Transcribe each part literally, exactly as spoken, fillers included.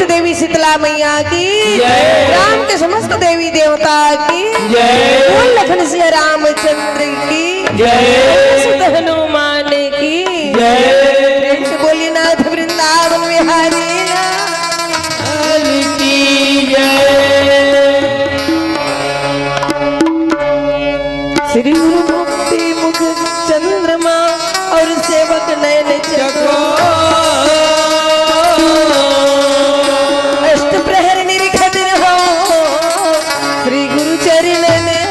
देवी शीतला मैया की, जय। राम के समस्त देवी देवता की, जय। बोल लखन सिया रामचंद्र की, जय। सुत हनुमान की, जय। प्रेम से बोलिए नाथ वृंदावन बिहारी लाल की जय। श्री गुरु मुक्ति मुख चंद्रमा और सेवक नयन चको। अष्ट प्रहर निरखत रहो श्री गुरु चरण में।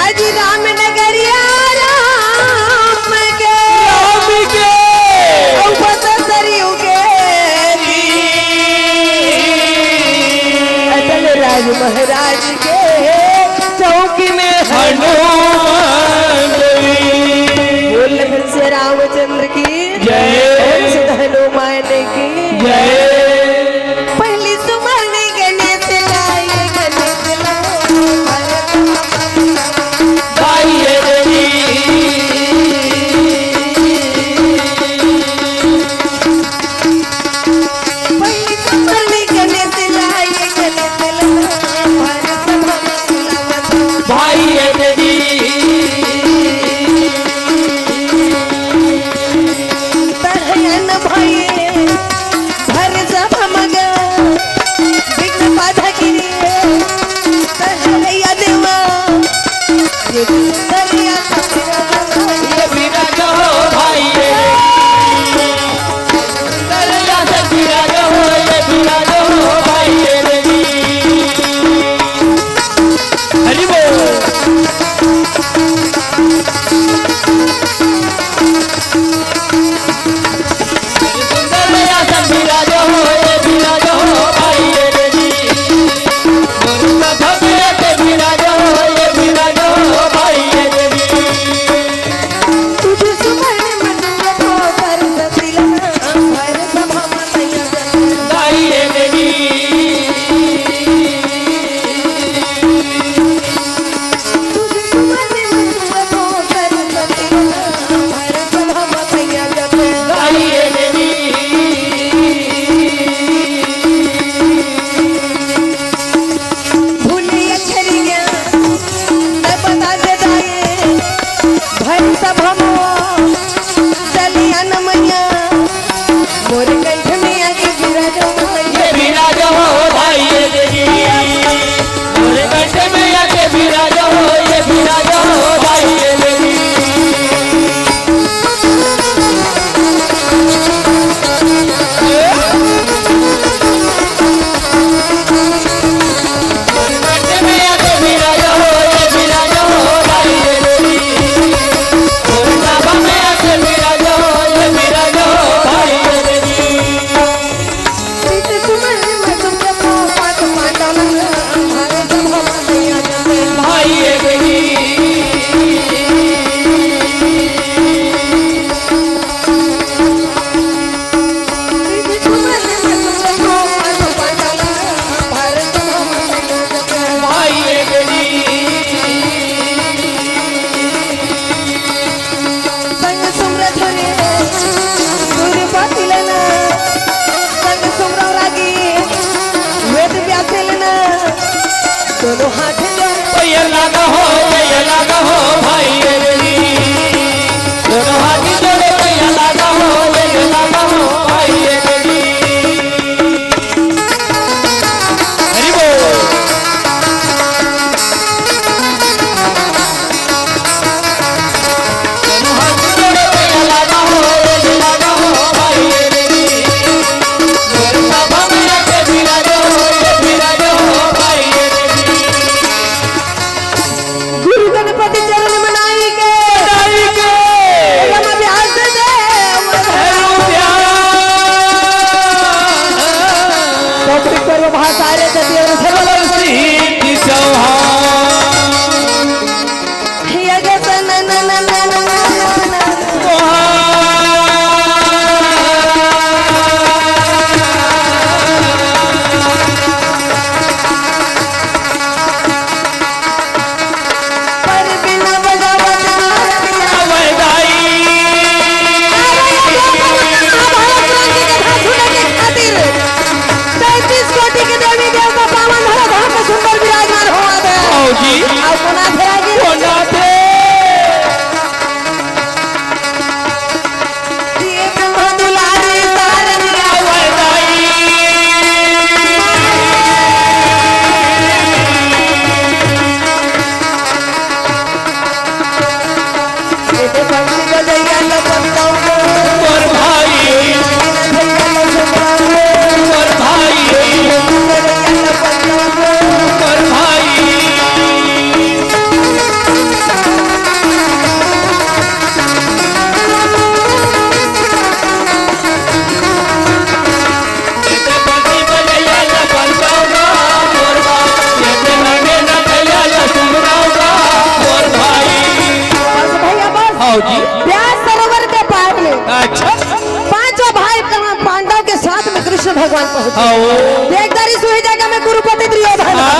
अज राम नगरिया राम के, राम के। औ पत सरयू के तीर। अचल राज महाराज के चौकी में हनुमान जी। बोल लखन सिया रामचंद्र की जय। सुत हनुमान की जय। पहली सुमन गणेश लाए, गणेश लाए। भाई रे जी। पहली सुमन गणेश लाए, गणेश लाए। भाई रे जी। तहयन भये भर सभा मग, विघ्न बाधा गिरे, तहलैया देवा, ये सुंदरिया सखी। ये विराज हो भाई रे। सुंदरिया सखी विराज हो, ये विराज हो भाई रे। हरि बोल। मोर कंठ में आके विराज हो भाई, ये विराज हो भाई, ये देवी। मोर कंठ में आके विराज हो, ये विराज हो भाई, ये देवी। संग सुमरत हो रे, सूर्य पातिल ना, संग सुमरव रागी, वेद व्यास लेना, दोनों हाथ जोड़। भैया लागा हो, भैया लागा हो, भाई रे। दोनों हाथ जोड़े, भैया लागा हो, भैया लागा हो, भाई रे। हरि बोल। जी। अउ कोन आथे आगे? कोन आथे? ये ब्रह्मा दुलारी सारंग आवै दाई। ये तो बंसी बजैया लपकताऊं। मोर भाई। मोर भाई। मोर भाई। बस भैया बस। हाँ जी। ब्यास सरोवर के पार में अच्छा। पांचों भाई पांडव के साथ में कृष्ण भगवान पहुंचे। हाँ, ओ। एक दारी सुही जगह में कुरुपति दुर्योधन। हाँ।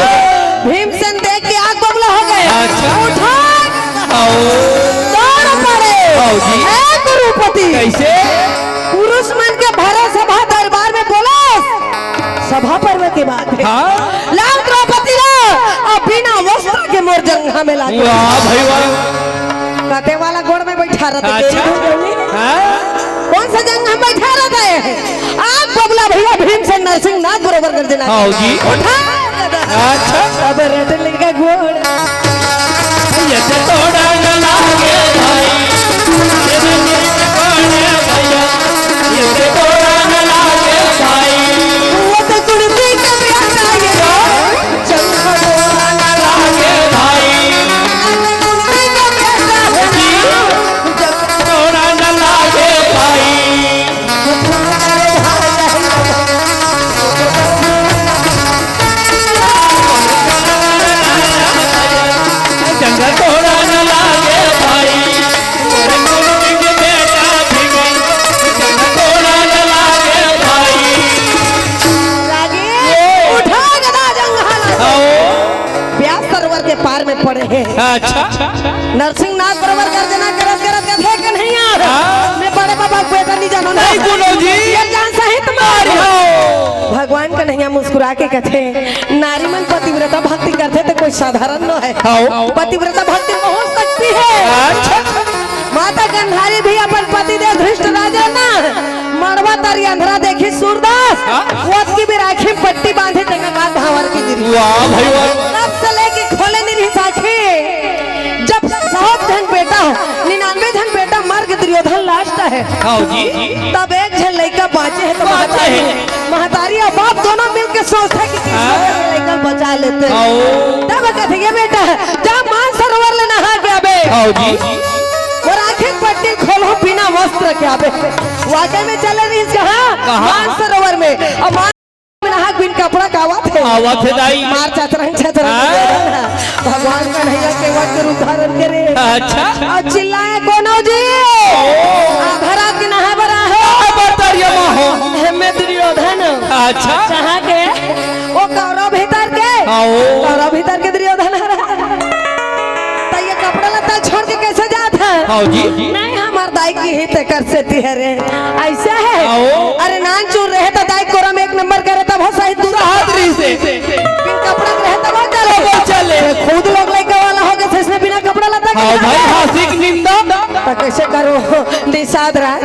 भीमसेन देख के आग बबूला हो गए। अच्छा। उठा हाँ, ओ। दौड़ पड़े। हाँ जी। हे कुरुपति। कैसे? पुरुष मन के भरे सभा दरबार में बोले, सभा पर्व के बात हे। हाँ। लाव द्रौपदी ला, अउ बिना वस्त्र के मोर जंघा में लागे। वाह भाई वाह। कते वाला गोड़ में बैठा रहते, अच्छा। हाँ। कोन सा जंघा में बैठा रहते? आग बबूला भैया भीमसेन नरसिंह नाग बरोबर कर देना। हाँ जी। उठा। अच्छा। अब रटन लगा गोड़। ये तो तोड़ा न लागे भाई, ये तो तोड़ा न लागे भाई। वो तो कुड़ती का प्यासा ये तो चंखा तोड़ा न लागे भाई। कुड़ती का प्यासा है। तोड़ा न लागे भाई। चंगा तोड़ा न लागे भाई, मोरे कुलदीप बेटा भी गई। चंगा तोड़ा न लागे भाई। लागे, उठा गदा जंघा ला। आओ। ब्यास सरोवर के पार में पड़े हे। अच्छा। नरसिंह नाग बरोबर गर्जना करत करत कथे, "कन्हैया, हाँ। मैं बड़े बाबा के बेटा नहीं जानों ना।" नहीं बोलो जी। ये जान सहित मार। मार हो। भगवान कन्हैया मुस्कुरा के कथे, "नारी मन पतिव्रता भक्ति करथे त कोई साधारण नोहे। हाँ। पतिव्रता भक्ति बहुत शक्ति हे।" अच्छा। माता गांधारी भी अपन पतिदेव धृष्टराज ला ना मड़वा तरी अंधरा देखिस सूरदास, हाँ? ओतकी बेर आँखी में पट्टी बांधे, तेकर बाद भांवर के गिरी। वाह भाई वाह। तब से लेके खोले नहीं रहिस आँखी। जब सौ झन बेटा, निन्यानवे झन बेटा मर के दुर्योधन last हे। हाँ जी। तब एक झन लइका बाँचे हे त बाँचे महतारी, हे। महतारी अउ बाप दोनों मिलके सोचथे कि किस्मत हाँ। के लइका बचा लेते। हाँ। तब कथे, "ये बेटा, जा मानसरोवर ले नहा के आबे।" हाँ जी। अउ आँखी के पट्टी खोलहूँ बिना वस्त्र के आबे। वाकई में चले रहिस कहाँ? कहाँ? मानसरोवर में। अउ मान में नहा के बिन कपड़ा के आवत हे। आवत हे दाई। मार चतरंग चतरंग। हाँ। भगवान कन्हैया के वज्र उदाहरण करे। अच्छा। अउ चिल्लाए, "कोनो जी, ओ। आधा रात के नहा बर आए हो?" नहा बर तरिया में हो। हमें दुर्योधन। अच्छा। कहाँ के? ओ कौरव भीतर के। हाँ, ओ। कौरव भीतर के दुर्योधन हरे। त ये कपड़ा लत्ता छोड़ के कैसे जात हे? हाँ जी। नहीं, हमार दाई के ही तेकर सेती हरे। अइसे हे? आओ। अरे नानचुन रहे त दाई कोरा में एक नंबर करे तब हो सही दूर। साथ रही से। बिन कपड़ा के रहे तब हो चले। तब हो चले। ये खुद लोग लइका वाला हो गए, इसने बिना कपड़ा लत्ता के हाँ भाई, हाँसी की निंदा। त कैसे करो निषाद राज?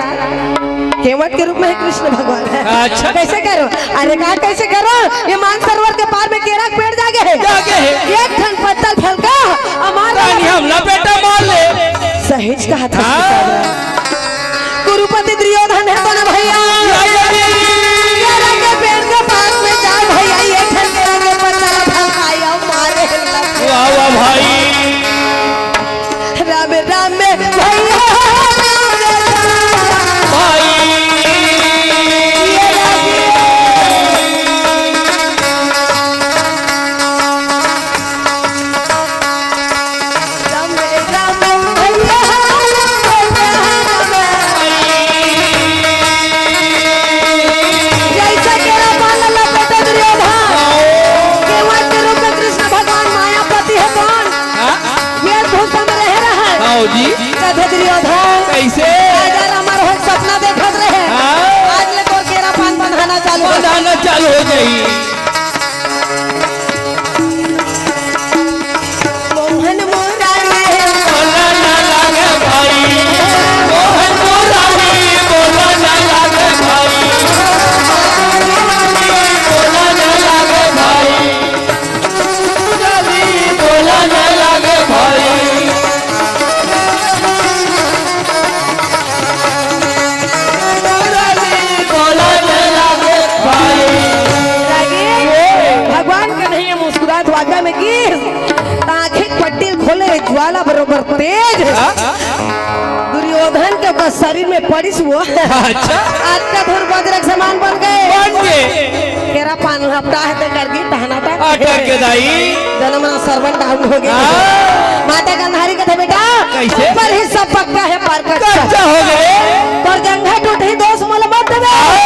केवट के रूप में हे कृष्ण भगवान। अच्छा। कैसे करो? अरे का कैसे करो? ये मानसरोवर के पार में केरा के पेड़ जागे हे। जागे हे। एक ठन पत्तल फलका, हमार रानी हमला बेटा मार ले। सहीच कहा था हाँ। कुरुपति दुर्योधन हे तो ना भैया। या, या, या। केरा के पेड़ के पास में जाए भैया, एक ठन केरा के पत्तल फलका, या मारे। वाह, वाह भाई। राम राम भैया राम राम। भाई। राम राम भैया राम राम। जैसा केरा पान लपेटे दुर्योधन, केवट के रूप में कृष्ण भगवान मायापति हे कौन? हाँ? वेशभूषा में रहे रहे। हाँ जी। कथे दुर्योधन। कैसे? राजा राम हर होय सपना देखत रहे। हाँ। आज ले तोर केरा पान बंधाना चालू हो बंधाना चालू हो जाई। आगा में गिस, त आँखी के पट्टी ल खोले, ज्वाला बरोबर तेज। हाँ? दुर्योधन के ओकर शरीर में पड़िस वो। अच्छा। अतका धूर बजरंग समान बन गे। बन गे। केरा पान हफ्ता हे ते कर दी, टहना टा। अटक के दाई। जनम ना servant down हो गे। हाँ। माता गांधारी कथे, "बेटा, कइसे? ऊपर ही सब पक्का हे, पार कच्चा।" कच्चा हो गे। तोर जंघा टूटही, दोष मोला मत देबे। हाँ।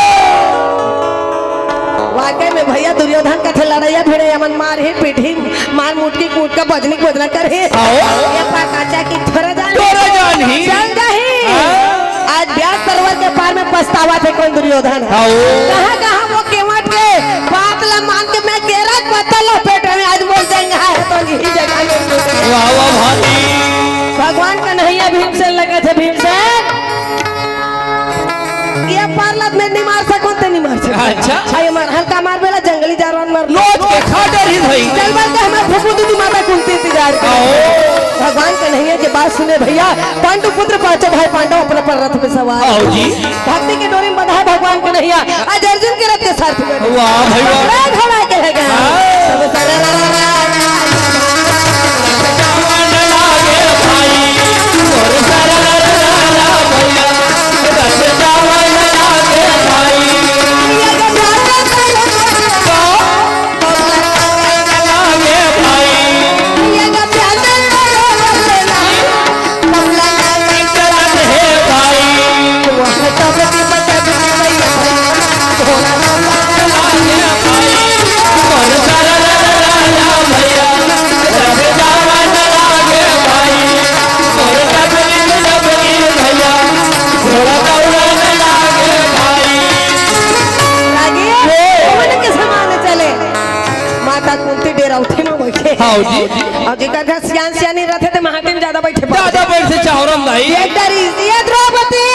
वाकई में भैया दुर्योधन कथे लड़ैया भिड़े, एमन मारही पीटही, मार मुटकी कूट के बजनी बजना करही। आओ। ये पार कच्चा की थोरा जान। थोरा जान ही। चल जाही। हाँ। आज ब्यास सरोवर के पार में पछतावत हे कोन दुर्योधन। आओ। कहाँ कहाँ वो केवट के बात ला मान के मैं केरा के पत्ता लपेट रहे, आज मोर जंघा हे तो यही जगह में। वाह, वाह, भाभी। भगवान कन्हैया भीमसेन लगे थे, भीमसेन। ये पार ला मैं नहीं मार सकूं, ते नहीं मार सकूं। अच्छा। अरे मार, हल्का मार बेला, जंगली जानवर मार। लोच के खा डरही भाई। चल बल के हमार फुफू दीदी माता कुंती इंतजार करे। आओ। भगवान कन्हैया के बात सुने भैया, पांडु पुत्र पांचों भाई पांडव अपन अपन रथ में सवार। आओ जी। भक्ति के डोरी में बंधा भगवान कन्हैया, आज अर्जुन के रथ के सारथी बने। वाह भाई वाह। बड़ा घोड़ा के है गा। हाँ। सब सारा रागी, ओमन के समान चले। माता कुंती डेरा उठे ना बैठे। हाँ जी। अउ जेकर घर सियान सियानी रथे ते महाटिन ज्यादा बैठे। ज्यादा बैठे चावरम दाई। ये डरी, ये द्रौपदी,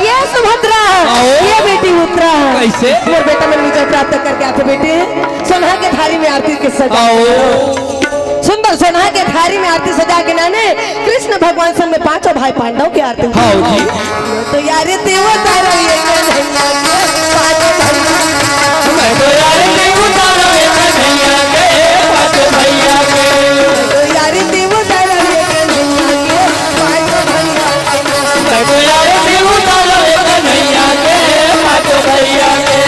ये सुभद्रा, आओ। ये बेटी उत्तरा। कइसे? मोर बेटा मन विजय प्राप्त करके आथे बेटी। सोनहा के थारी में आरती के सजा। आओ। सुंदर सोनहा के थारी में आरती सजा के नाने कृष्ण भगवान संग में पांचों भाई पांडव के आरती। हाँ जी। तो यार देवता रहिए कन्हैया के पांचों भैया। मैं तो यार देवता रहिए कन्हैया के पांचों भैया के। तो यार देवता रहिए कन्हैया के पांचों भैया। मैं तो यार देवता रहिए कन्हैया के पांचों भैया के।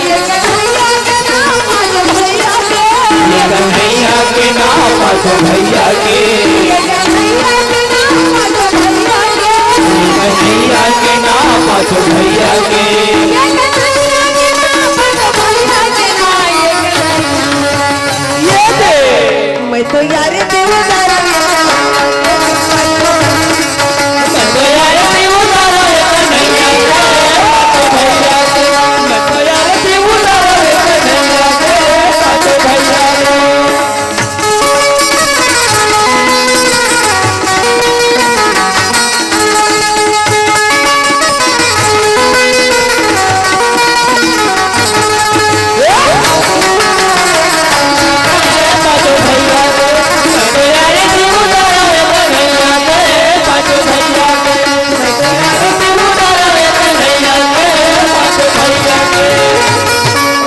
ये कन्हैया के नाम पांचों भैया के। ये कन्हैया के नाम पांचों भैया के। ये कन्हैया के नाम पांचों भैया के। कन्हैया के नाम पांचों भैया के। ये कन्हैया के नाम पांचों भैया के ना, ये कन्हैया। ये दे। मैं तो यार देवदार। मैं तो यार देवदार, ये कन्हैया के नाम पांचों भैया के। मैं तो यार देवदार, ये कन्हैया के नाम पांचों भैया के।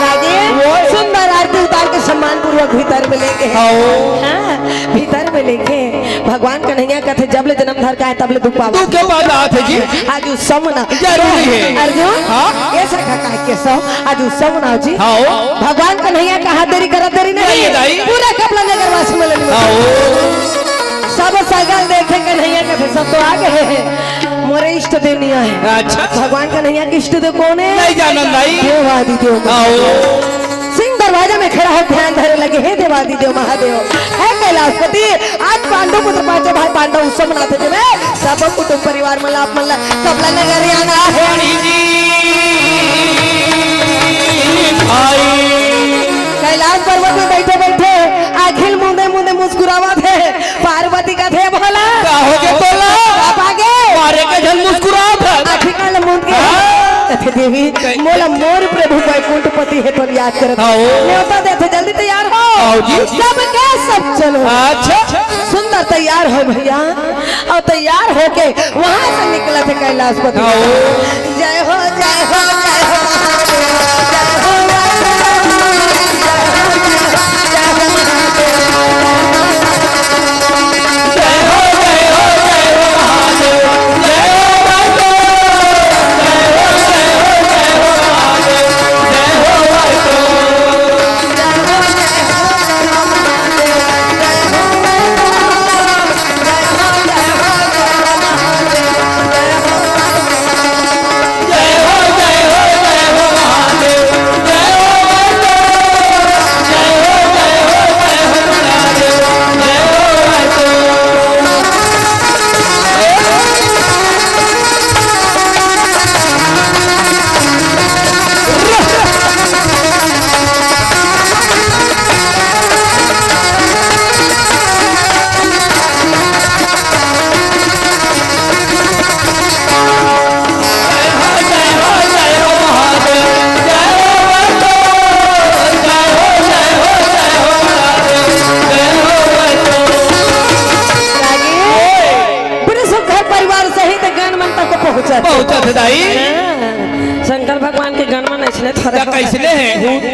राजेश, सुंदर आरती उतार के सम्मान पूर्वक भीतर में लेके। आओ। हाँ, भीतर में लेके भगवान कन्हैया कथे, "जब ले जन्म धर के आए, तब ले दुख पावा।" दुख के बाद आथे जी। आज उत्सव मना। जरूरी है। अर्जुन, हाँ? ये सखा का के सो, आज उत्सव मनाओ जी। हाँ। भगवान कन्हैया कहा देरी करा, देरी नहीं। नहीं, नहीं। पूरा कपला नगर वासी मिलन में। हाँ। सब सगल देखे कन्हैया कथे, "सब तो आ गए हैं, मोरे इष्ट देव नहीं आए।" अच्छा। भगवान कन्हैया के इष्ट देव कौन है? नहीं जानन दाई। देवादिदेव। आओ। सिंह दरवाजा में खड़ा हो ध्यान धरे लगे, "हे देवादिदेव महादेव, हे कैलाशपति, आज पांडु पुत्र पांचों भाई पांडव उत्सव मनाथे जी में, सब कुटुंब परिवार मन ला आप मन ला कपला नगर आना है।" भाई। कैलाश पर्वत में बैठे बैठे अखिल मुंदे मुंदे मुस्कुरावत हे। पार्वती कथे, "भोला, का हो गे तोला? आप आ गे?" मारे के झन मुस्कुरात हे। आखिर काल मुंद के, हाँ। कथे, "देवी, कै- मोला मोर प्रभु वैकुंठपति हे तो याद करत।" हाँ, ओ। न्योता देथे, "जल्दी तैयार हो।" आओ जी। सब के सब चलो। अच्छा। सुंदर तैयार हो भैया, अउ तैयार होके वहां से निकलथे कैलाशपति। आओ। जय हो, जय हो, जय हो महादेव, जय हो महादेव, जय हो, जय हो महादेव।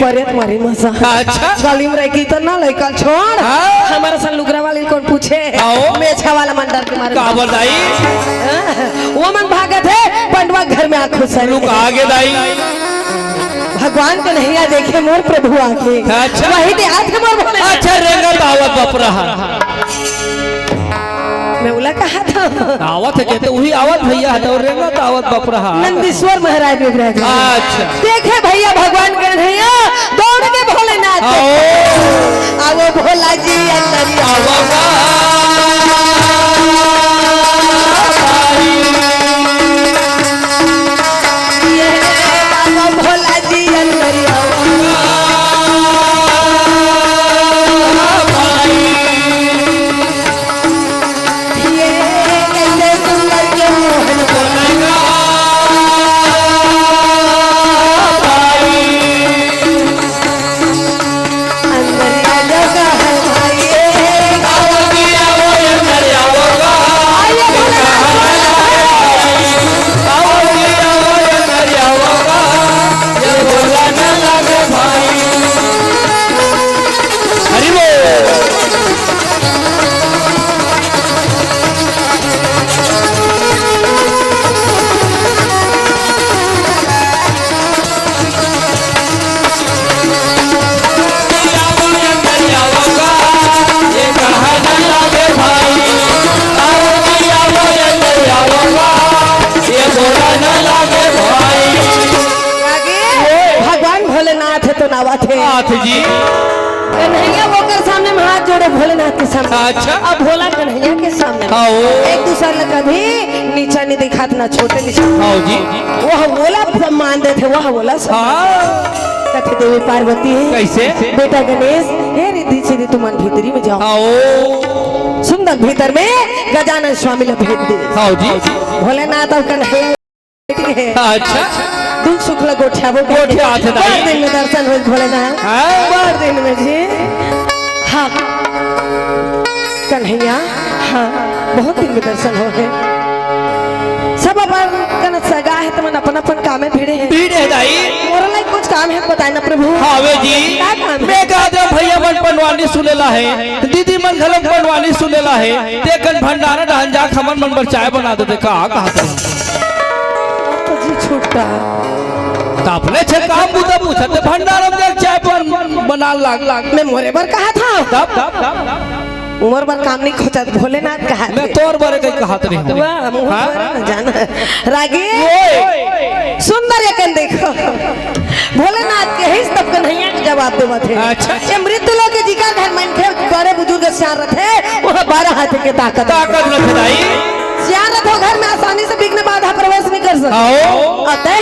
परेत मारी मसा। अच्छा। गली में रह के इतना लइका छोड़। हाँ। हमारे सन लुगरा वाली कौन पूछे? आओ। मेछा वाला मन डर के मारे। का बताई? हाँ। वो मन भागत हे, पंडवा घर में आँख घुसा लुका आगे दाई। भगवान कन्हैया देखे मोर प्रभु आके। अच्छा। वही दे हाथ मोर भोले। अच्छा, रेंगत आवत बाप रहा। मैं उला कहा था। आवत हे कहते, वही आवत भैया हे, तो रेंगत आवत बाप रहा। नंदीश्वर महाराज विराज। अच्छा। देखे भैया भगवान कन्हैया दौड़ के भोलेनाथ के आओ। आओ भोला जी अंदर आओ। ये आओ भोला जी अंदर आओ। ये कैसे सुंदर के मोहन बोलेगा भाई। अंदर आ जाओ का है भाई। आओ जी, आओ, अंदर आओ। आइए, भोलेनाथ। आओ जी, आओ, अंदर आओ। ये भोला ना लगे भाई। हरि बोल। आगे भगवान भोलेनाथ हे तो नावत हे। नाथ जी। कन्हैया ओकर सामने में हाथ जोड़े भोलेनाथ के सामने। अच्छा। अब भोला कन्हैया के सामने। हाँ, ओ। एक दूसर ला कभी नीचा नहीं दिखात ना छोटे नहीं। हाँ जी। वह ओला सम्मान देथे, वह ओला सम्मान हाँ। कथे देवी पार्वती हे। कैसे? बेटा गणेश, हे रिद्धि सिद्धि तुमन भीतरी में जाओ। हाँ, ओ। सुंदर भीतर में गजानन स्वामी ला भेज दे। हाँ जी। भोलेनाथ अउ कन्हैया अच्छा। दुख सुख ला गोठियाबो करके। गोठियाथे दाई। बड़ दिन में दर्शन होइस भोलेनाथ। हाँ। बड़ दिन में जी। हाँ। कन्हैया, हाँ, बहुत दिन में दर्शन होहे। सब अपन कन सगा हे, त मन अपन अपन काम में भिड़े हे। भिड़े हे दाई। मोर ला कुछ काम हे, बताए ना प्रभु। हाँ, वे जी। का काम हे? मैं कहा था भैया मन पंडवानी सुनेला हे, दीदी मन घलो पंडवानी सुनेला हे, ते कन भंडारा डहन जा, हमन मन बर चाय बना देते, का कहा था? तो जी छुट्टा। त अपने छे काम बुता पूछत, भंडारा में चाय बन-, बना लाग, लाग। मैं मोरे बर कहा था। तब, तब, तब, तब। मोर बर काम नहीं खोचत, भोलेनाथ कहा मैं थे। तोर बर कहीं कहत नहीं। वाह, मुँह हाँ? तोर न जाना। रागी, ओए। सुंदर एकन देखो। भोलेनाथ के हिस तब कन्हैया के जवाब देवत हे। अच्छा। ये मृत्यु लोक के जिकर घर मनखे बड़े बुजुर्ग सियान रथे, वहाँ बारह हाथ के ताकत। ताकत रखे दाई। सियान रथो घर में आसानी से विघ्न बाधा प्रवेश नहीं कर सकते। आओ। अतः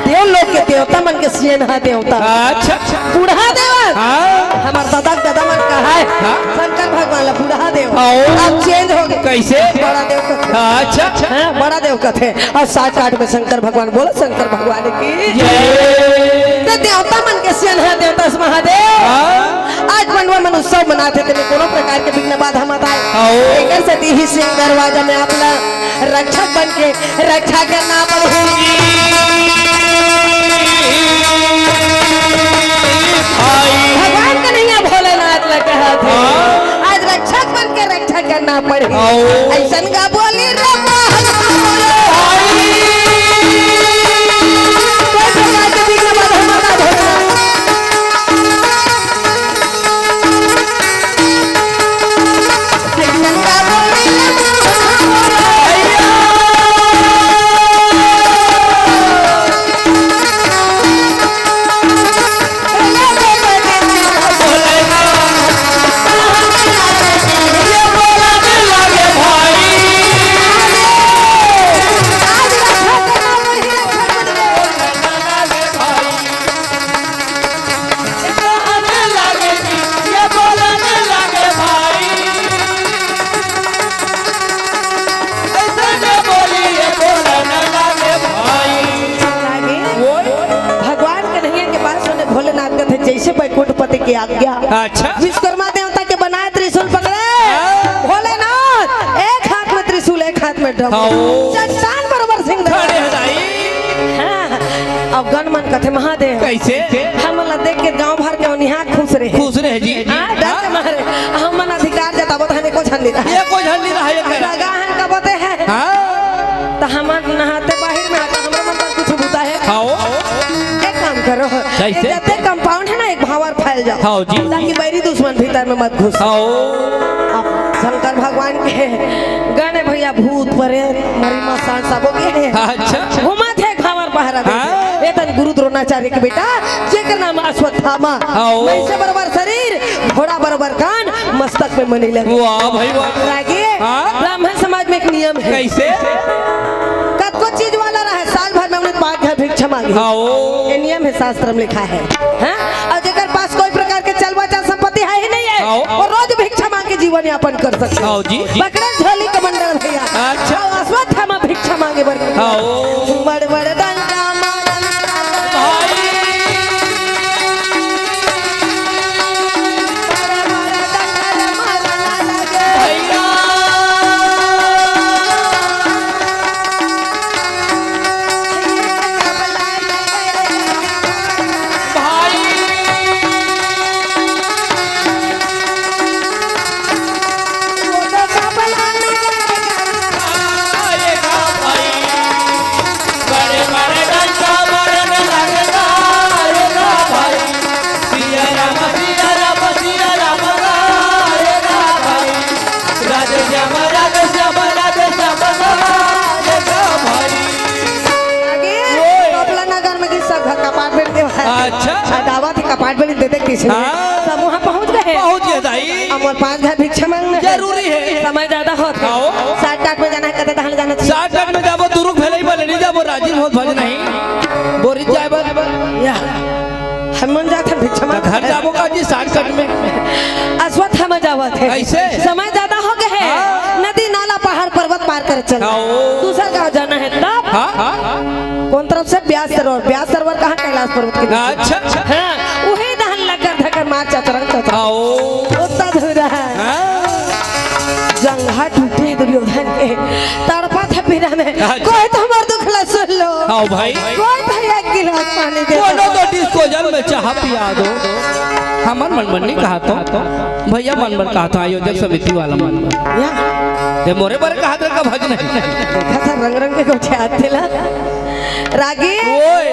देव लोक के देवता मन के सियन हा देवता। अच्छा। बूढ़ा देवन। हाँ। हमार दादा के दादा मन कहा हे। हाँ। शंकर भगवान ला बूढ़ा देव। आओ। अब change हो गए। कैसे? बड़ा देव कथे। हाँ, अच्छा। हाँ, बड़ा देव कथे। और साठ आठ में शंकर भगवान बोलो, शंकर भगवान की जय। तो देवता मन के सियन हा देवता से महादेव। हाँ। आज मनवा मन उत्सव मनाथे, तेमे कोनो प्रकार के विघ्न बाधा मत आए। आओ। एकर सेती ही सिंह दरवाजा में आप ला रक्षक बन के रक्षा करना पड़ही। भगवान कन्हैया भोलेनाथ ला कहा थे, हाँ। आज रक्षक बन के रक्षा करना पड़ही। आओ। ऐसन का बोली रे कोई प्रकार के विघ्न बाधा मत आए। भगवान कन्हैया के बात सुने भोलेनाथ कथे, जैसे बैकुंठपति की आज्ञा। अच्छा। विश्वकर्मा देवता के बनाए त्रिशूल पकड़े। हाँ। भोलेनाथ एक हाथ में त्रिशूल, एक हाथ में डमरू। हाँ। चट्टान बरोबर सिंह खड़े हो दाई। हाँ। अउ गन मन कथे महादेव। कइसे? हमन ला देख के गांव भर के ओनिहा खुश रहे। खुश रहे जी। हाँ, डर के हाँ। मारे। हमन अधिकार जताबो त हने को झन नहीं रहा। ये को झन नहीं रहा, ये कह रहा। लगा हन कबते हैं। हाँ। त हमन नहाते बाहिर में आता, हमर मन पर कुछ बुता है। हाँ। एक काम करो। कइसे? ये जते compound है ना, एक भांवर फैल जाओ। हाँ जी। ताकि बैरी दुश्मन भीतर में मत घुस। हाँ। अब शंकर भगवान के गने भैया भूत प्रेत मरी मसान सबो के। अच्छा। घुमा थे भांवर पहरा दे। हाँ। ए तन गुरु द्रोणाचार्य के बेटा, जेकर नाम अश्वत्थामा। हाँ। वैसे बरोबर शरीर, घोड़ा बरोबर कान, मस्तक में मणि लगे। वाह भाई वाह। रागी, हाँ। ब्राह्मण समाज में एक नियम है। कइसे? कतको चीज वाला रहे, साल भर में उन्हें पांच घर भिक्षा मांगी। हाँ, ओ। ये नियम है, शास्त्र में लिखा है। हाँ? अउ जेकर पास कोई प्रकार के चलवा चल संपत्ति है ही नहीं है, हाँ, ओ। वो रोज भिक्षा मांग के जीवन यापन कर सकते हैं। हाँ, जी, जी। पकड़े झोली कमंडल भैया। अच्छा। अउ अश्वत्थामा भिक्षा मांगे बर। हाँ, ओ। बड़ बड़ डंडा मारन भाई। आगे ओए। कपला नगर में की सब घर कपाट बैठ के भाई। अच्छा। आ, दावत ही कपाट बैठ देते किसी ने। हाँ। समूह पहुंच गए। पहुंच गए दाई। अब मोर पांच घर भिक्षा मांगना है। जरूरी है। समय ज्यादा होत है। आओ। साठ काट में जाना है, कते तहन जाना चाहिए। साठ काट में जाबो, दुरुक भेलई बले नहीं जाबो, राजी होत भज नहीं। बोरी जाए बा। या। हम मन जात हन भिक्षा मांग। घर जाबो का जी, साठ काट में। अश्वत्थामा जावत है। ऐसे? समय ज्यादा हो गए है। हाँ। नदी, नाला, पहाड़, पर्वत पार कर चल। हाँ, ओ। दूसर गांव जाना है तब। हाँ, हाँ। कौन तरफ से? ब्यास सरोवर। ब्यास सरोवर कहाँ? कैलाश पर्वत के नीचे। अच्छा, अच्छा। हाँ, उहे दहन लकर धकर मार चतरंग चतरंग। हाँ, ओ। उतना धुरा है। हाँ। जंघा टूटे दुर्योधन के, तड़पा था पीरा में। अच्छा। कोई तो हमर दुख ला सुन लो। हाँ भाई। कोई तो एक गिलास पानी दे दो। कोनो तो disposal में चाह पिया दो। हमन मन मन नहीं कहा तो। भैया मन मन कहा था, आयोजक समिति वाला मन मन। या। ते मोरे बर कहा था का भज नहीं। देखा था रंग रंग के गोठे आते ला। रागी। ओए।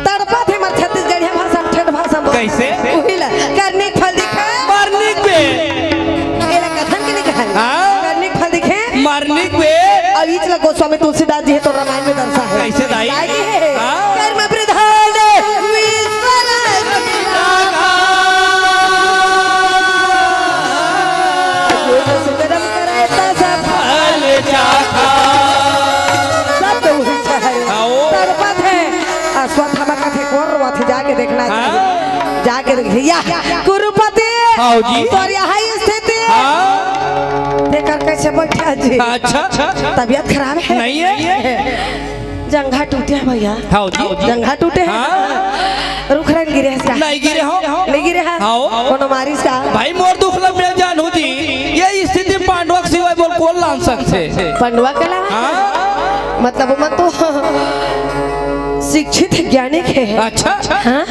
तड़पा थे मर छत्तीसगढ़िया भाषा, ठेठ भाषा बोल। कैसे? उही ला, करनी के फल दिखे। मरनी के। एला कथन के नहीं कहा। हाँ। करनी के फल दिखे। मरनी के। अब इच ला गोस्वामी तुलसीदास जी है तो रामायण में दर्शा है। कैसे दाई? दाई जी है। हाँ। कर्म प्रधान विश्वरचना। जो जस कर्म करे तस फल चाखा। सब तो वही चाहे। हाँ, ओ। तड़पत है। अश्वत्थामा कथे कोन रोवत हे, जाके देखना हाँ। चाहिए। जाके देख, या, कुरुपति, हाँ जी। तोर यही स्थिति। हाँ। देखकर कैसे बैठा जी। अच्छा, अच्छा, अच्छा। तबीयत खराब है? नहीं है। जंघा टूटे है भैया। हाँ जी। जंघा टूटे है। हाँ। रुख रंग गिरे है क्या? नहीं गिरे हो। नहीं गिरे है। हाँ। कोनो मारिस का? भाई मोर दुख ला मैं जानू जी। ये स्थिति पांडवा के सिवाय मोर कोन लान सकथे? पांडवा के ला? हाँ। मतलब, ओमन तो शिक्षित हे, ज्ञानी के हे। अच्छा, अच्छा। हाँ?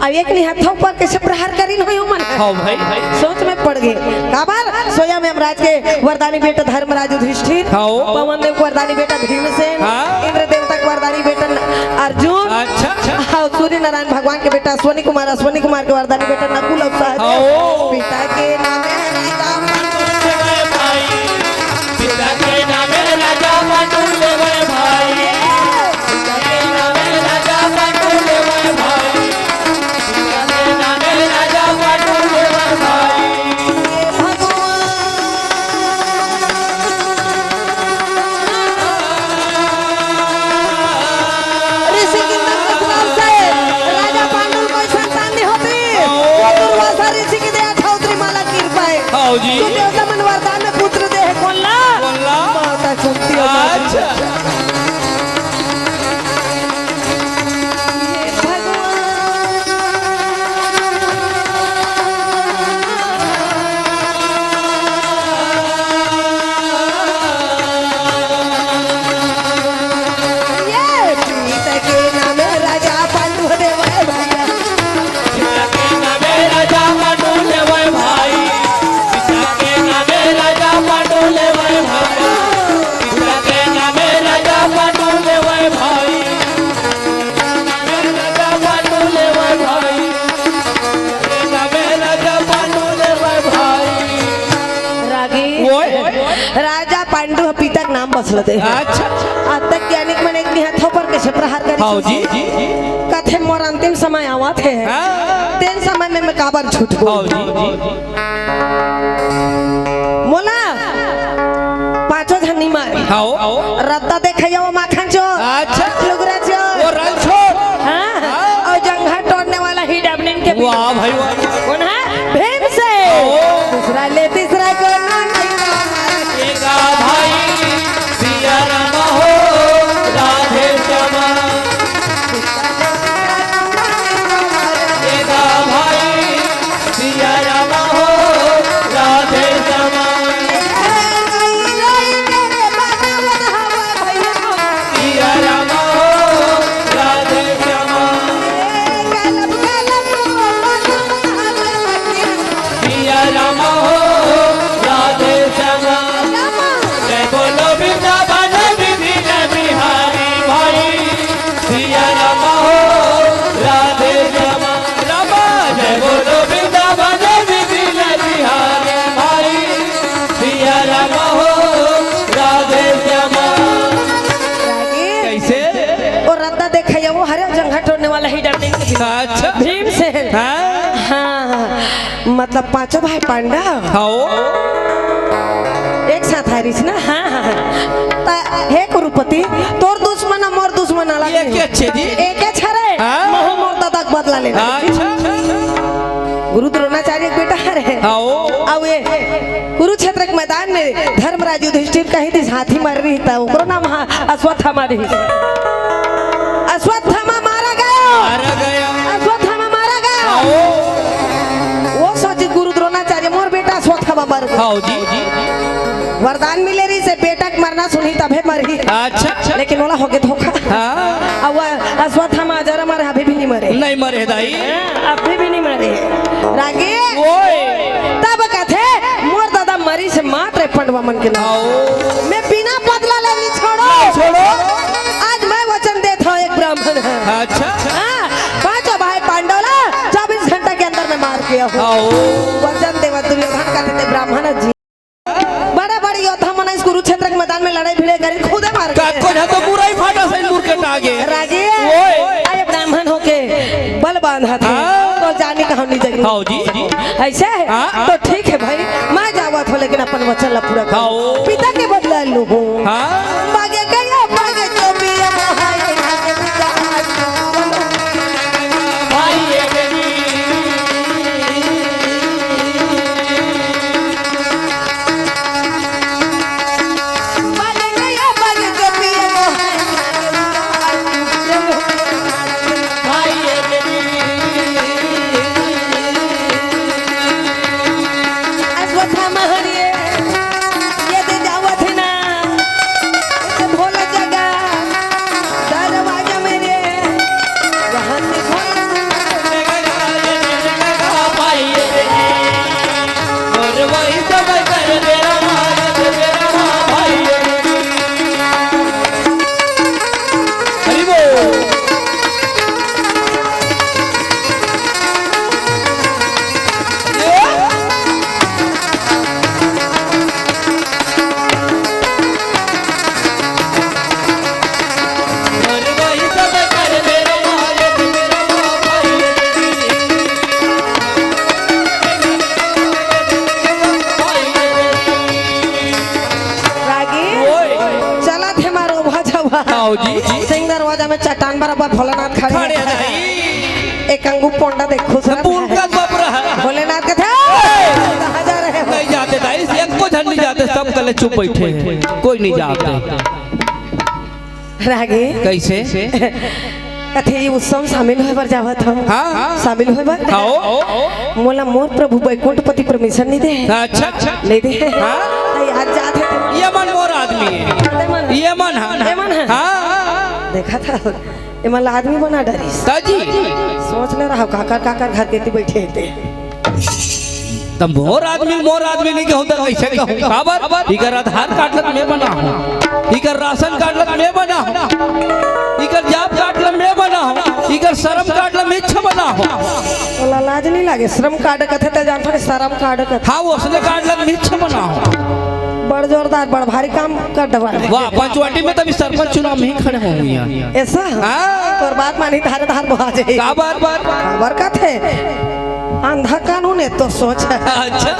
अब एक नहीं हत्था ऊपर कैसे प्रहार करिन होई ओमन? हाँ भाई। सोच में पड़ गए। काबर? सोया में यमराज के वरदानी बेटा धर्मराज युधिष्ठिर, हाँ। पवन देव के वरदानी बेटा भीमसेन, हाँ। इंद्र देवता के वरदानी बेटा अर्जुन, अच्छा, अच्छा। हाँ, सूर्य नारायण भगवान के बेटा अश्वनी कुमार, अश्वनी कुमार के वरदानी बेटा नकुल और सहदेव, हाँ। पिता के नाम है राजा ऋषि किंदन के श्राप से राजा पांडु कोई संतान नहीं होती। वो दुर्वासा ऋषि की दया, छौत्री माला कृपा है। हाँ जी। तू देवता मन वरदान में पुत्र दे है, कौन ला? कौन ला? माता कुंती और माता अच्छा। नसल दे। अच्छा। आज तक ज्ञानिक मन एक निहत्थों पर कैसे प्रहार करी? हाँ जी। कथे मोर अंतिम समय आवत हे। हाँ। तेन समय में मैं काबर छूटबो? हाँ जी। मोला पांचों झन नी मारे। हाँ। रद्दा देखइया वो माखन चोर। अच्छा। लुगरा चोर। वो रल चोर। हाँ। हाँ। और जंघा टोरने वाला ही डबनिन के वाह भाई वाह। कौन है? भीम से। ओ। दूसरा ले तीसरा को नोन। एगा भाई सिया राम हो राधे श्यामा। एगा भाई सिया राम हो राधे श्यामा। सिया राम हो राधे श्यामा। सिया राम हो राधे श्यामा। जय बोलो वृंदावन विधि बिहारी भाई। सिया राम हो राधे श्यामा। रामा जय बोलो वृंदावन विधि बिहारी भाई। सिया राम हो राधे श्यामा। रागी। कैसे? वो रद्दा देखइया वो हरे जंघा टोरने वाला ही डरने के भीम। अच्छा। भीम से। हाँ। हाँ। मतलब पांचों भाई पांडव। हाँ। एक साथ हारिस ना? हाँ, हाँ, हाँ। ता हे कुरुपति, तोर दुश्मन अउ मोर दुश्मन अलग ये नहीं। के अच्छे जी? एक के छरे, हाँ। महू मोर दादा के बदला लेना। अच्छा। गुरु द्रोणाचार्य के बेटा हरे। हाँ। अउ ये कुरुक्षेत्र के मैदान में धर्मराज युधिष्ठिर कही दिस हाथी मर रही था, ओकरो नाम हा-, अश्वत्थामा रही। अश्वत्थामा मारा गया। मारा गया। अश्वत्थामा मारा गया। हाँ। वो सोची गुरु द्रोणाचार्य, मोर बेटा अश्वत्थामा मर गया। हाँ जी। वरदान मिले रहिसे, बेटा के मरना सुनही तभे मरही। अच्छा। लेकिन ओला होगे धोखा। हाँ। अब वो अश्वत्थामा अजर अमर अभी भी नहीं मरे। नहीं मरे दाई। हाँ, अभी भी नहीं मरे। रागी। ओए। तब कथे, मोर दादा मरिसे मात्र पंडवा मन के नाम। आओ। मैं बिना बदला ले नहीं छोड़ो। नहीं छोड़ो। आज मैं वचन देत हूँ एक ब्राह्मण है। अच्छा। हाँ, पांचों भाई पांडव ला चौबीस घंटा के अंदर में मार के आहूं। आओ। वचन देवा दुर्योधन कथे ते ब्राह्मण जी। बड़े बड़े योद्धा मन इस कुरुक्षेत्र के मैदान में लड़ाई भिड़े करी, खुदे मार के। का-, कोझा तो पूरा ही फाटा सही मुरकट आगे। रागी, ओए। अरे ब्राह्मण होके बल बांधा थे, हाँ। तो जानी कहानी जगह। हाँ जी। ऐसे है? हाँ। तो ठीक है भाई, मैं जावत हूँ, लेकिन अपन वचन ला पूरा कर। हाँ, ओ। पिता के बदला लूँ हूँ। हाँ। बागे गया, बागे जो भी है, वो है। भाई, ये अश्वत्थामा हरिये, ये दे जावत है ना, ये भोला जगह, दरवाजा में रे, वहाँ से भोला हरि बोल। रागी, ओए। चलत हे मारो भजवा। आओ जी। सिंह दरवाजा में चट्टान बराबर भोलेनाथ खड़े खड़े हैं। हैं। एक अंगू पोंडा देखो सर। पूर्ण का बाप रहा। भोलेनाथ के थे। ओए। कहाँ जा रहे हो? नहीं जाते दाई, एक को झन नहीं जाते, सब कले चुप बैठे हैं, कोई नहीं जाते। रागी। कैसे? कथे ये उत्सव में शामिल होए बर जावत हो। हाँ। शामिल होए बर? हाँ, ओ। मोला मोर प्रभु बैकुंठपति permission नहीं दे। अच्छा, अच्छा। नहीं दे। हाँ। तो आज जात है तो ये मन मोर आदमी है। ये मन। ये मन, हाँ। ये मन है। हाँ। देखा था, ये मन ला आदमी बना डरिस। ताजी। सोच ले रहा, काकर, काकर घर के ती बैठे थे। त मोर आदमी, मोर आदमी नहीं कहूं त कैसे कहूं? काबर? इकर आधार कार्ड लत मैं बना हूं, इकर राशन कार्ड लत मैं बना हूं, इकर job card लत मैं बना हूं, इकर श्रम कार्ड लत मैं बना हूं। ओला लाज नहीं लागे? श्रम कार्ड कथे ते जानथो ने श्रम कार्ड कथे। हाँ, वो असने कार्ड लत मैं बना हूं। बड़ जोरदार, बड़ भारी काम कर डबा। वाह, पंचवटी में तभी सरपंच चुनाव में ही खड़े होंगे यार। ऐसा? हाँ। तोर बात मानी, धारे धार बोहा जाए। का बात, बात? काबर कथे? आंधा कानून है तो सोच। अच्छा।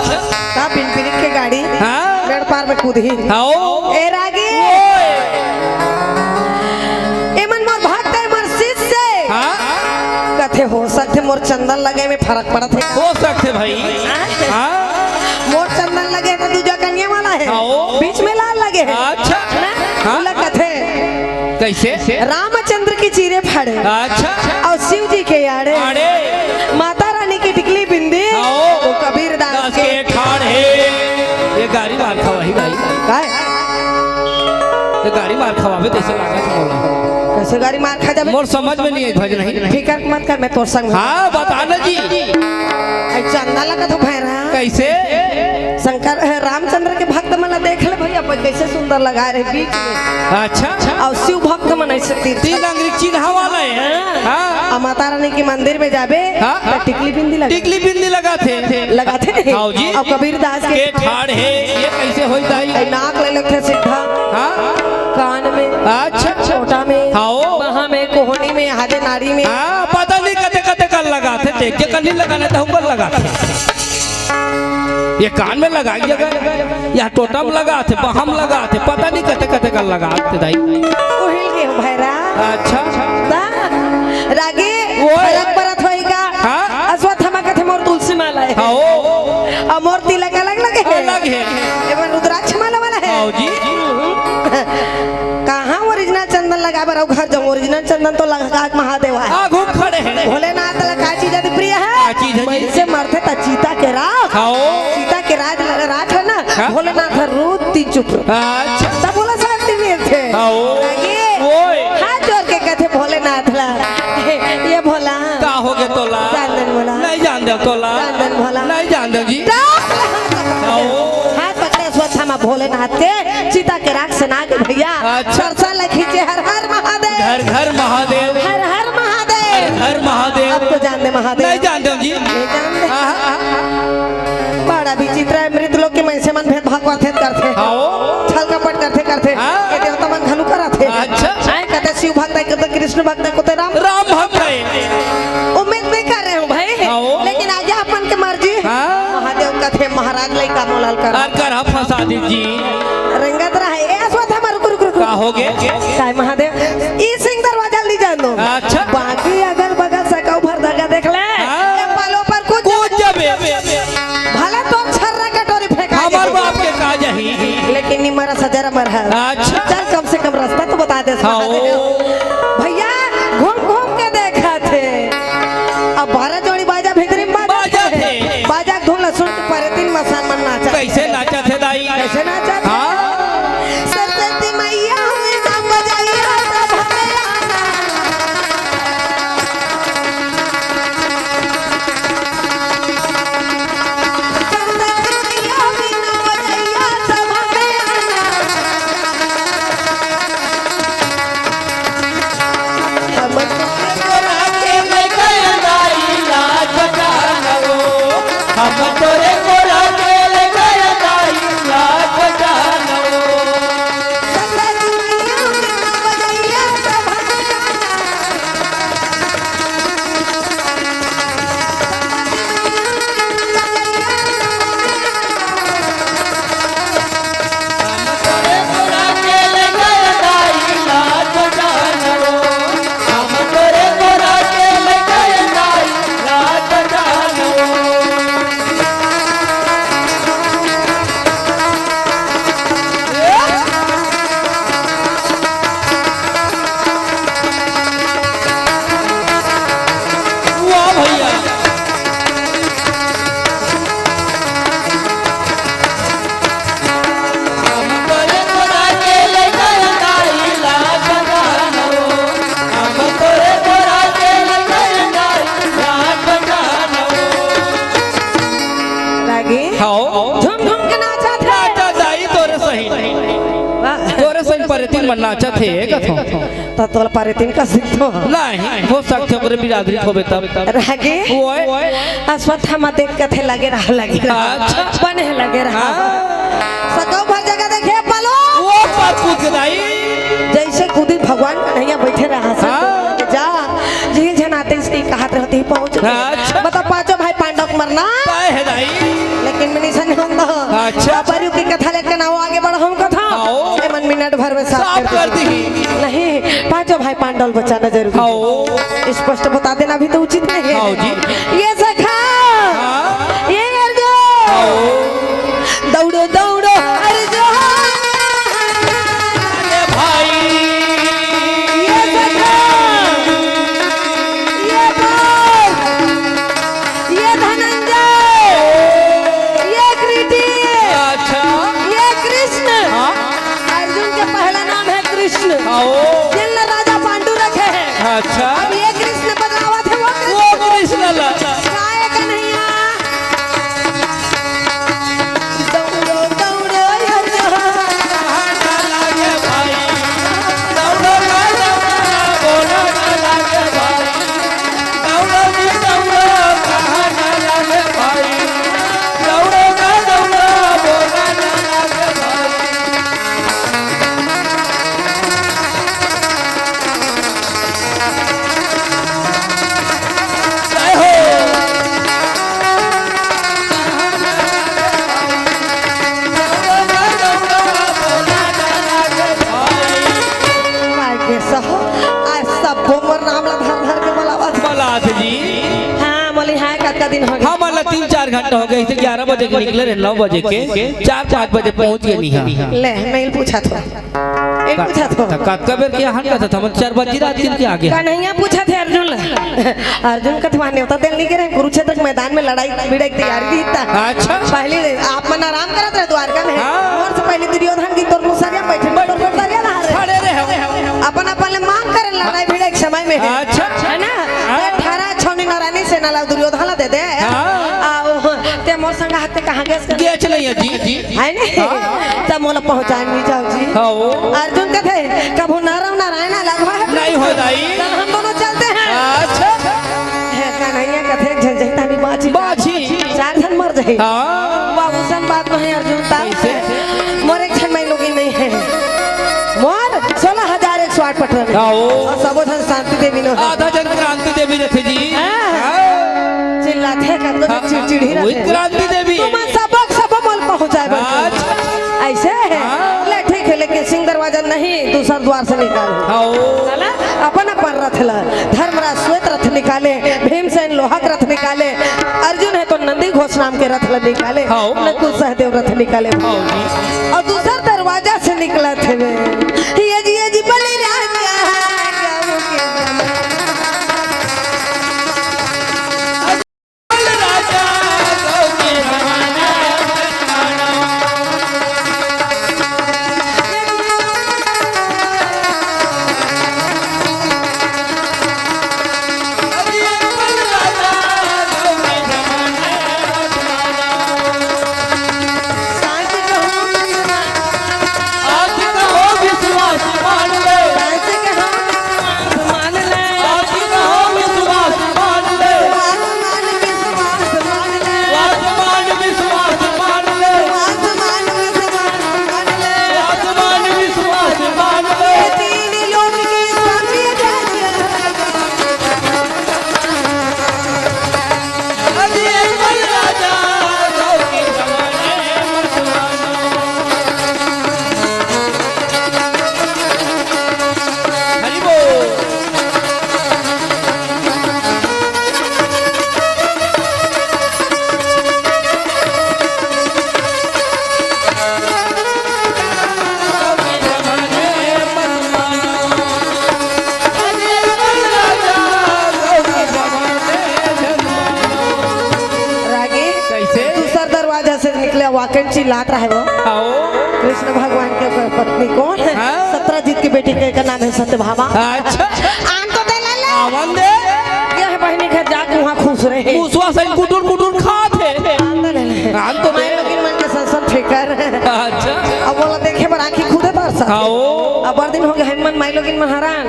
का पिनपिनिक के गाड़ी? हाँ। मेड़ पार में कूदही। हाँ, ओ। ए रागी। ओए। ए मन मोर भक्त है, मोर शिष्य है। हाँ। कथे हो सकथे मोर चंदन लगे में फरक पड़त है। हो सकथे भाई। हाँ। हाँ। मोर चंदन लगे तो दूजा कनिया वाला है। हाँ, ओ। बीच में लाल लगे है। अच्छा। ना? हाँ। ओला कथे। कैसे? रामचंद्र की चीरे फाड़े। अच्छा। अउ शिव जी के आड़े। आड़े। माता रानी की टिकली बिंदी। हाँ, ओ। वो कबीर दास दास के के ठाड़ है। ये गारी मार खवाही भाई। काय? ये गारी मार खवावे तइसे लागत मोला। कैसे गारी मार खा जाबे? मोर समझ में नहीं है भजन ही। फिकर मत कर, मैं तोर संग हूँ। हाँ, बता ना जी। आई चंदा लगा तो भैरा। कैसे? शंकर, ए, रामचंद्र के भक्त मन ला देख ले भैया, पर कैसे सुंदर लगा रहे बीच में। अच्छा। अउ शिव भक्त मन ऐसे तीर तीन अंगरी चिन्हा वाला है। हाँ। हाँ। अउ माता रानी के मंदिर में जाबे, हाँ। तो टिकली बिंदी लगा। टिकली बिंदी लगाथे। लगाथे नहीं? हाँ जी। अउ कबीर दास के के ठाड़ है, ये कैसे होई दाई? ए, नाक ले लेथे सीधा। हाँ। कान में। अच्छा। छोटा में। हाँ, ओ। बाहाँ में, कोहनी में, हाथे नाड़ी में। हाँ, पता नहीं कते कते कर लगाथे, देख के कर नहीं लगाना तो ऊपर लगाथे। ये कान में लगाई जगह, या टोटम लगाथे, बाहाँ में लगाथे, पता नहीं कते कते कर लगाथे दाई। उहिल गे हो भैरा। अच्छा। ता, रागी, ओए। फरक परत होई का? हाँ? अश्वत्थामा कथे मोर तुलसी माला है। हाँ, ओ। अउ मोर तिलक अलग लगे है। अलग है। एमन रुद्राक्ष माला वाला है। हाँ जी। कहाँ original चंदन लगाए बर अउ घर जाऊँ? Original चंदन तो लगा महादेव है। आगू खड़े हैं। भोलेनाथ ला का चीज अति प्रिय है? का चीज है जी? मइनसे मरथे त चिता के राख। हाँ। चिता के राख, राख है ना? हाँ। भोलेनाथ रोज तीन चुप। अच्छा। तब बोला शांति मिलथे। हाँ, ओ। आगे ओए। हाथ जोड़ के कथे भोलेनाथ ला, "ये भोला।" का हो गे तोला? जान दे मोला। नहीं जान दे तोला। जान दे भोला। नहीं जान दे जी। डाल। हाँ, ओ। हाथ पकड़े अश्वत्थामा भोलेनाथ के, चिता के राख से ना के भैया। अच्छा। सरसा ले खींचे हर हर महादेव। घर घर महादेव। हर हर महादेव। घर घर महादेव। अब तो जान दे महादेव। नहीं जान दे जी। नहीं जान दे। आहा, आहा। बड़ा विचित्र है, मृत लोग के मइनसे मन भेदभाव करथे त करथे। हाँ, ओ। छल कपट करथे त करथे। हाँ। ये देवता मन घलो करथे। अच्छा। आए कते शिव भक्त है, कते कृष्ण भक्त है, कते राम। राम भक्त है। उम्मीद नहीं कर रहे हूँ भाई। हाँ, ओ। लेकिन आगे अपन के मर्जी। हाँ। महादेव कथे महाराज लइका मोला ल कर। अर कर हा फंसा दी जी। रंगत रहा है। ए, अश्वत्थामा, रुक, रुक, रुक, रुक। का हो गे? काय महादेव? ई सिंह दरवाजा नहीं जानो। अच्छा। बाकी अगल बगल सकव भर दगा देख ले। हाँ। ए पालो पर कूद कूद जाबे। जाबे। भले तो छर्रा कटोरी फेंका हमर दे। बाप के का जाही। लेकिन निमरा सजरा मरहा। अच्छा। चल कम से कम रास्ता तो बता दे हाँ, महादेव। ओ। भैया घूम घूम के देखा थे। अब बारह जोड़ी बाजा भीतरी में बाजा बाजा थे। थे। बाजा के धुन ला सुन के परेतिन मसान मन नाचा। कैसे नाचा थे दाई? कैसे नाचा थे? हाँ। सरस्वती मैया हुई ना बजाइया तब हमें आना। सरस्वती मैया हुई ना बजाइया तब हमें आना। वाह भैया। रागी? हाँ। झूम झूम के नाचा थे। नाचा दाई तोरे सही। वाह। तोरे सही परेतिन मन नाचा थे, कथो। त तोला परेतिन का सिखतो। नहीं, हो सकथे ओकरे बिरादरी होबे तब। रागी? ओए। अश्वत्थामा देख कथे लगे रहा, लगे रहा। अच्छा। बने लगे रहा। हाँ। सकव भर जगह अच्छा। मतलब पांचों भाई पांडव के मरना। काय है दाई? लेकिन मैं निशन हम तो अच्छा। द्वापर युग की कथा लेके ना वो आगे बढ़ा हम कथा। आओ। ए मन मिनट भर में साफ साफ कर कर दी। दी। नहीं, पांचों भाई पांडव बचाना जरूरी है। आओ। स्पष्ट बता देना भी तो उचित नहीं है। आओ जी। ये सखा। हाँ। ये अर्जुन। आओ। दौड़ो, दौड़ो, अर्जुन। अरे भाई। ये सखा। ये बोल। ये धनंजय। ये कृति। अच्छा। ये कृष्ण। हाँ। अर्जुन के पहला नाम है कृष्ण। आओ। जिन ला राजा पांडु रखे हैं। अच्छा। अब ये कृष्ण बदलावा थे वो कृष्ण। वो कृष्ण ला। काय कन्हैया। दौड़ो, दौड़ो, हरिया। माय के सहो, आज सब मोर नाम ला धर धर के बुलावत। बलात जी। हाँ, मोली हाँ, कतका दिन हो गए? हमन ला तीन चार घंटा हो गए, इसे ग्यारह बजे के निकले रहे, नौ बजे के, चार पाँच बजे पहुँच गए नहीं। ले, मैं पूछा था। एक पूछा था। त कतका बेर के हन कथा था, हमन चार बजे रात दिन के आगे। कन्हैया पूछा थे अर्जुन ला। अर्जुन कथवा नेवता तेल नहीं के रहे, कुरुक्षेत्र के मैदान में लड़ाई भिड़ाई के तैयारी भी था। अच्छा। पहले आप मन आराम करत रहे द्वारका में। हाँ। मोर से पहले दुर्योधन की तोर मुसरिया बैठे, तोर मुसरिया बाहर रहे। खड़े रहे। अपन अपन ले मांग करे लड़ाई भिड़ाई के समय में। अच्छा। है ना? हाँ। अठारह छौनी नारायणी सेना ला दुर्योधन ला दे दे। हाँ। आओ, ते मोर संग हाथ ते कहाँ गए? गेच नहीं है जी। है नहीं? हाँ। तब मोला पहुँचाए नहीं जाओ जी। हाँ, वो। अर्जुन कथे, "कभू नरव नारायण अलग हो।" नहीं हो दाई। तब हम दोनों चलते हैं। अच्छा। हे कन्हैया कथे, "एक झन जही तानी बाची।" बाची। चार झन मर जाही। हाँ। बाबू सन बात नहीं अर्जुन, ताऊ। कैसे? मोर एक झन माई लोगिन नहीं है। मोर सोलह हजार एक सौ आठ पटरा में। हाँ, वो। और सबो झन शांति देवी नो है। आधा झन क्रांति देवी रथे जी। हाँ। हाँ। चिल्लाथे का तो हाँ, चिड़चिड़ी हाँ, वही रथे। क्रांति देवी। तुमन सबक सबक मोल पहुँचाए बर। अच्छा। ऐसे है। हाँ। ले ठीक है, लेकिन सिंह दरवाजा नहीं, दूसर द्वार से निकाल। हाँ, वो। है ना? अपन अपन रथ ला। धर्मराज श्वेत रथ निकाले, भीमसेन लोहा के रथ निकाले, अर्जुन है तो नंदी घोष नाम के रथ ला निकाले, हाँ, हाँ। नकुल सहदेव रथ निकाले। हाँ, जी। और दूसर दरवाजा से निकलत हवे। ये जी, ये जी, बलराम। आज कहो विश्वास मान ले। आज कहो विश्वास मान ले। आज कहो विश्वास मान ले। आसमान विश्वास मान ले। आसमान विश्वास मान ले। आसमान विश्वास मान ले। आसमान विश्वास मान ले। ये तीन लोक के स्वामी राजा। अरे बलराजा, लोकी जमाने मत मानो। हरि बोल। रागी, कैसे? दूसर दरवाजा से निकले, वाकई चिल्लात रहे वो। आओ। कृष्ण भगवान के प-, पत्नी कौन है? हाँ। सत्रजीत की बेटी के, का नाम है सत्यभामा। अच्छा। आन तो दे ले ले। आवन दे। ये है बहिनी घर जाके वहाँ खुश रहे। मुसवा से कुटुर कुटुर खात है। आन तो ले ले। आन तो दे। माई लोगिन मन के संसन फिकर। अच्छा। अब बोला देखे बर आँखी खुदे तरसत। आओ। अब बड़ दिन हो गए, हम मन माई लोगिन मन हरान।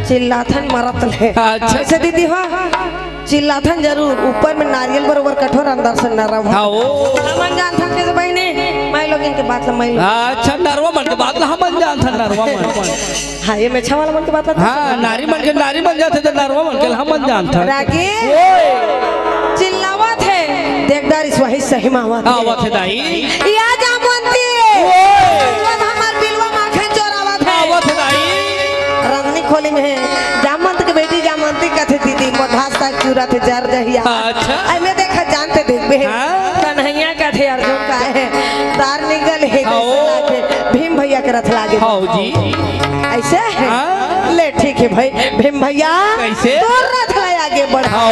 चिल्लाथन मरत ले। अच्छा। ऐसे दीदी हो। चिल्लाथन जरूर, ऊपर में नारियल बरोबर कठोर, अंदर से नरम हो। हाँ, ओ। हमन जानथन के बहिनी, माई लोगिन के बात ल मैं लो। अच्छा, नरवा मन के बात ल हमन जानथन, नरवा मन। हाँ, ये मेछा वाला मन के बात ल हाँ, नारी मन के नारी मन जाथे त नरवा मन के ल हमन जानथन। रागी। ओए। चिल्लावत हे, देखदार इस वही सही मावत हे। आवत हे दाई। या जामवंती। ओए। वो हमार बिलवा माखन चोरावत हे। आवत हे दाई। रंगनी खोली में हे। जामवंत के बेटी जामवंती कथे दीदी, मोर धास तक चूरा थे जर जहिया। अच्छा। अइ में देखा जानते देखबे। हाँ। कन्हैया कथे अर्जुन का हे। तार निकल हे हाँ। कैसे लागे? भीम भैया के रथ लागे। हाँ जी। ऐसे हे? हाँ। ले ठीक हे भाई। भीम भैया। कैसे? तोर रथ ला आगे बढ़। हाँ।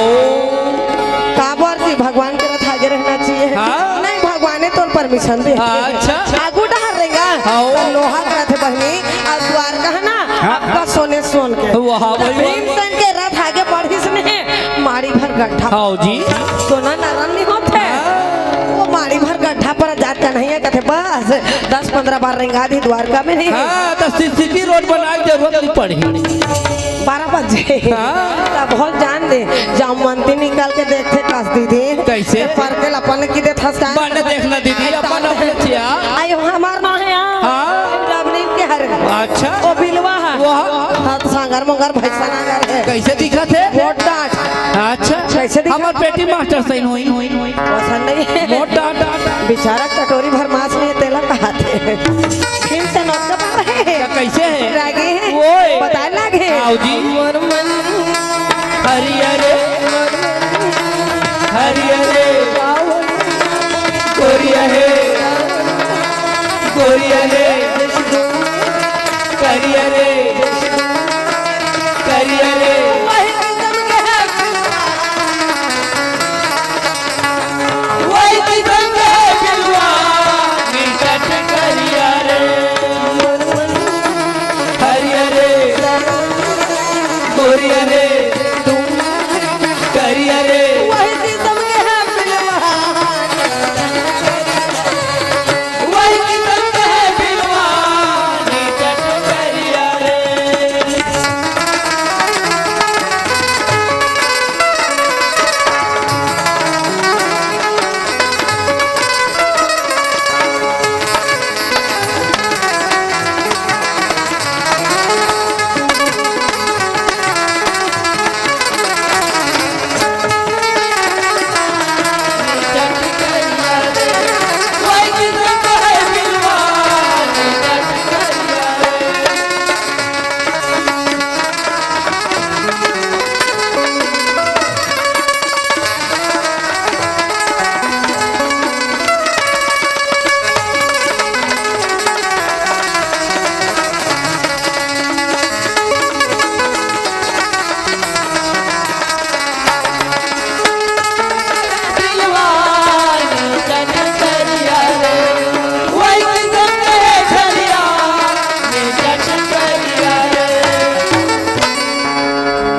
काबर जी भगवान के रथ आगे रहना चाहिए। हाँ। नहीं भगवाने तोर परमिशन दे। हाँ, अच्छा। आगू डहर रेंगा। हाँ। तो लोहा के रथ बहनी अउ द्वारका हे ना, हाँ, आपका सोने सोन के। वाह, भाई, वाह। भीमसेन के रथ आगे बढ़िस ने, माड़ी भर गड्ढा। हाँ जी। सोना नरम नहीं होथे। हाँ। वो माड़ी भर गड्ढा पर जात कन्हैया कथे, "बस, दस पन्द्रह बार रेंगा दी द्वारका में नहीं।" हाँ, तो सीसीटी रोड बनाए के जरूरत नहीं पड़ी। बारह बजे। हाँ। तब हो जान दे, जामवंती निकाल के देखथे कस दीदी। कैसे? पर के अपन की दे थस का। बने देखना दीदी, अपन अपने छिया। आयो हमार ना हे यार। हाँ। डबलिन के हरे। अच्छा। ओ बिलवा हे। वाह। हाँ, तो सांगर मुंगर भैंसा ना कर हे। कैसे दिखत हे? मोट डांट। अच्छा। कैसे दिखत? हमार पेटी मास्टर सही होई। पसंद नहीं हे। मोट डांट। बेचारा कटोरी भर मांस नहीं हे, तेला कहाथे। फिर से नौका पर हे। क्या कैसे हे? रागे हे। ओए। बताए लागे। आओ जी। मोर मन। हरियर। हरियर। गोरिया हे। गोरिया रे, करिया रे, करिया रे। वही किस्म के है बिलवा। वही किस्म के है बिलवा। निकट करिया रे। हरिया रे, गोरिया रे, करिया रे। वही किस्म के है बिलवा। वही किस्म के है बिलवा।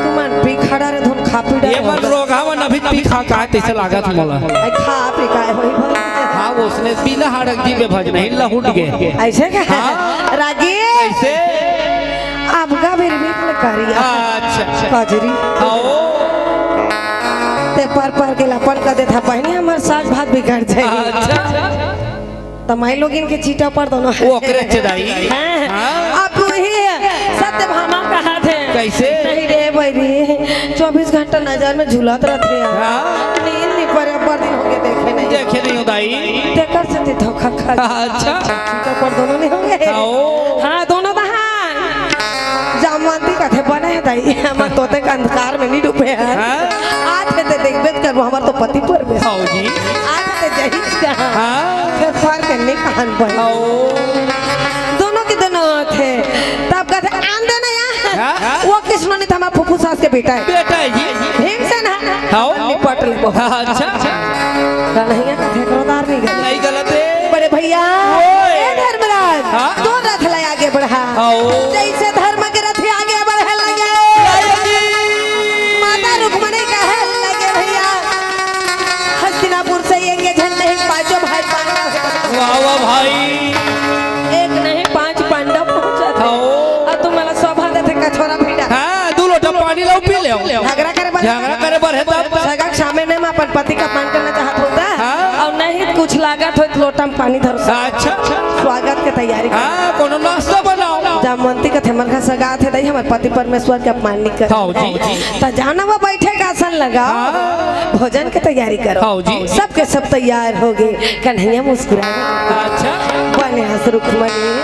तुमन पी खा डारे धुन खा पी डारे ये मन रोगहा मन अभी पी खा का तइसे लागत मोला। अइ खा पी काय होही भला। हाँ, ओसने बिना हाड़क जी में भज नहीं लहुट गे। अइसे का? हाँ। रागी। अइसे? अब का बेर में करिया। अच्छा, अच्छा। कजरी। आओ। ते पर पर के लापन कर देथा बहिनी, हमर साग भात बिगड़ जाही। अच्छा। त माई लोगिन के चीटा पर दोनों। वो ओकरे चे दाई। हाँ। हाँ। अब वही सत्यभामा कहाथे। कइसे? नहीं रे बइरी, चौबीस घंटा नजर में झुलत रथे यार। हाँ। नींद नहीं परे, अब्बड़ दिन होगे देखे नहीं। देखे नहीं हो दाई। तेकर से ते धोखा खा। अच्छा। चीटा पर दोनों नहीं होगे। हाँ। हाँ, दोनों बहन। जामवंती कथे बने हे दाई, हमर तोते के अंधकार में नहीं डूबे हे। हाँ। आथे ते देखबे त करबो, हमर तो पति परबे। हाँ जी। आथे ते जहिस का। हाँ। फेर फार के नहीं कहन बन। हाँ। दोनों के दोनों आथे। तब कथे आन देना या। हाँ, हाँ। वो किसनो नहीं था, हमर फूफू सास के बेटा हे। बेटा हे जी। भीमसेन हे। हाँ। निपट लेबो। हाँ, अच्छा। कन्हैया कथे करोदार नहीं गए। नहीं गलत हे। बड़े भैया, ओए। ए धर्मराज, हाँ। तोर रथ ला आगे बढ़ा। आओ। जइसे धर्म के रथ आगे बढ़े लगे। लगे। माता रुक्मणी कहे लगे, "भैया, हस्तिनापुर से एके झन नहीं, पांचों भाई पांडव।" वाह, वाह भाई। एक नहीं, पांच पांडव पहुंचत हे। आओ। अउ तुमन ला शोभा देथे कछोरा पीड़ा। हाँ, दू लोटा पानी लाओ, पी लेव। झगड़ा करे बर। झगड़ा करे बर हे तब। सगा के सामने में अपन पति का अपमान करना चाहत होता। हाँ। अउ नहीं कुछ ला स्वागत होय त लोटा म पानी धर। अच्छा, अच्छा। स्वागत के तैयारी कर। हाँ, कोनो नाश्ता बनाओ। जामवंती कथे, "हमर घर सगा आथे दाई, हमर पति परमेश्वर के अपमान नइ कर।" हाँ जी। त जाना वो बैठे का आसन लगाओ, हाँ। भोजन के तैयारी करो। हाँ जी। सबके सब तैयार हो गे। कन्हैया मुस्कुरा। अच्छा। बने हस रुक्मणी,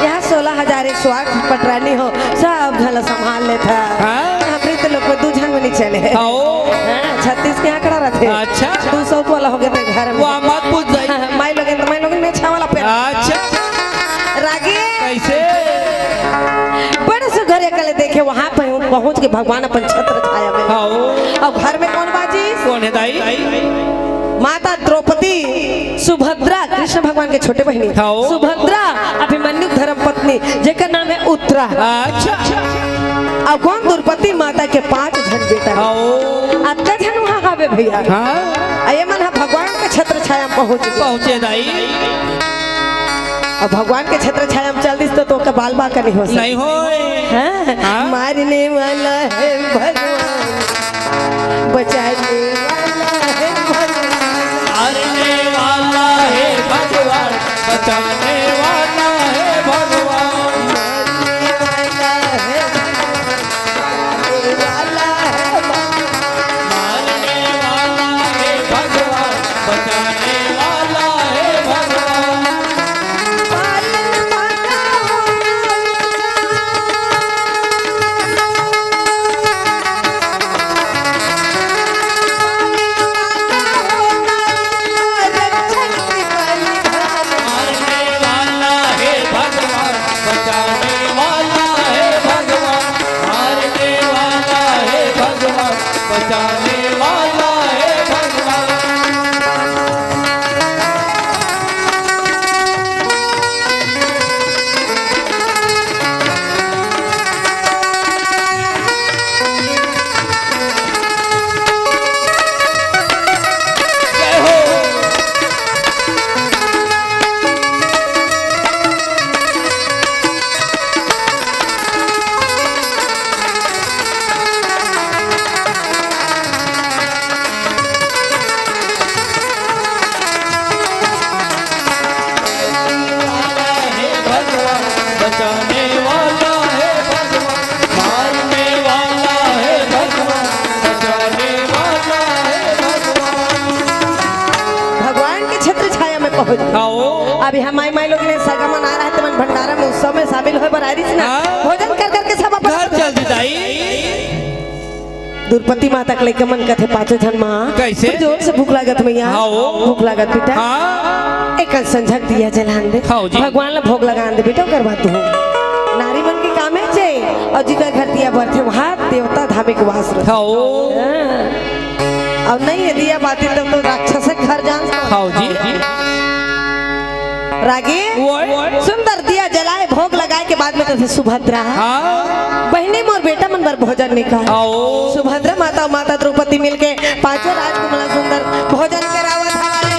यहाँ सोलह हजार एक सौ आठ पटरानी हो, सब झन ला संभाल लेथा। हाँ। हमरी तो लोग में दू झन में नइ चले। हाँ। हाँ, छत्तीस के आंकड़ा रथे। अच्छा। दू सौ वाला हो गे ते घर में। वाह, मत पूछ दाई। हाँ, माई लोगन तो माई लोगन में छावला पे। अच्छा। रागी। कैसे? बड़े सुघर एकले देखे, वहाँ पे पहुँच के भगवान अपन छत्र छाया में। हाँ। अब घर में कौन बाजी? कौन है दाई? माता द्रौपदी, सुभद्रा, कृष्ण भगवान के छोटे बहिनी। हाँ। सुभद्रा, अभिमन्यु धर्म पत्नी, जेकर नाम है उत्तरा। अच्छा। अब कौन? द्रौपदी माता के पांच झन बेटा। हाँ। अतका झन वहाँ हवे भैया। हाँ। आ ये मन ह भगवान के छत्र छाया में पहुँच गे। पहुँचे दाई। अब भगवान के छत्र छाया में चल दिस तो, तो का बाल बाका नहीं हो सकता। नहीं होय। हाँ? हाँ? मारने वाला है भगवान, बचाने वाला है भगवान। मारने वाला है भगवान, बचाने वाला है भगवान। मारने वाला है भगवान, मारने वाला है भगवान, बचाने वाला है भगवान। मारने वाला है भगवान, बचाने वाला है भगवान। मारने वाला है भगवान, बचाने वाला है भगवान। बचाने वाला है भगवान, मारने वाला है भगवान, बचाने वाला है भगवान। भगवान के छत्र छाया में पहुंच गए। आओ। अब यहाँ माई, माई लोग ने सगा मना रहा है, तो मन भंडारा में उत्सव में शामिल होए बर आ रही थी ना। हाँ। भोजन कर करके सब अपन घर चल दी दाई। द्रौपदी माता के लइका मन कथे, पाँचों झन माँ, कैसे? बड़ जोर से भूख लागत मैया। हाँ, ओ। भूख लागत बेटा। हाँ। एक संझक दिया जलान दे। हाँ जी। भगवान ला भोग लगान दे बेटा, ओकर बाद तू। नारी मन के काम है जे, और जिकर घर दिया बरथे, वहाँ देवता धार्मिक वास रथे। हाँ, ओ। हाँ। और नहीं है दिया बाती तब तो राक्षस के घर जान। हाँ जी। रागी, ओए। सुंदर दिया जलाए, भोग लगाए के बाद में कथे सुभद्रा। हाँ। बहिनी मोर बेटा मन बर भोजन निकाल। आओ। सुभद्रा माता अउ माता द्रौपदी मिलके पांचों राजकुमार सुंदर भोजन करावत हवय।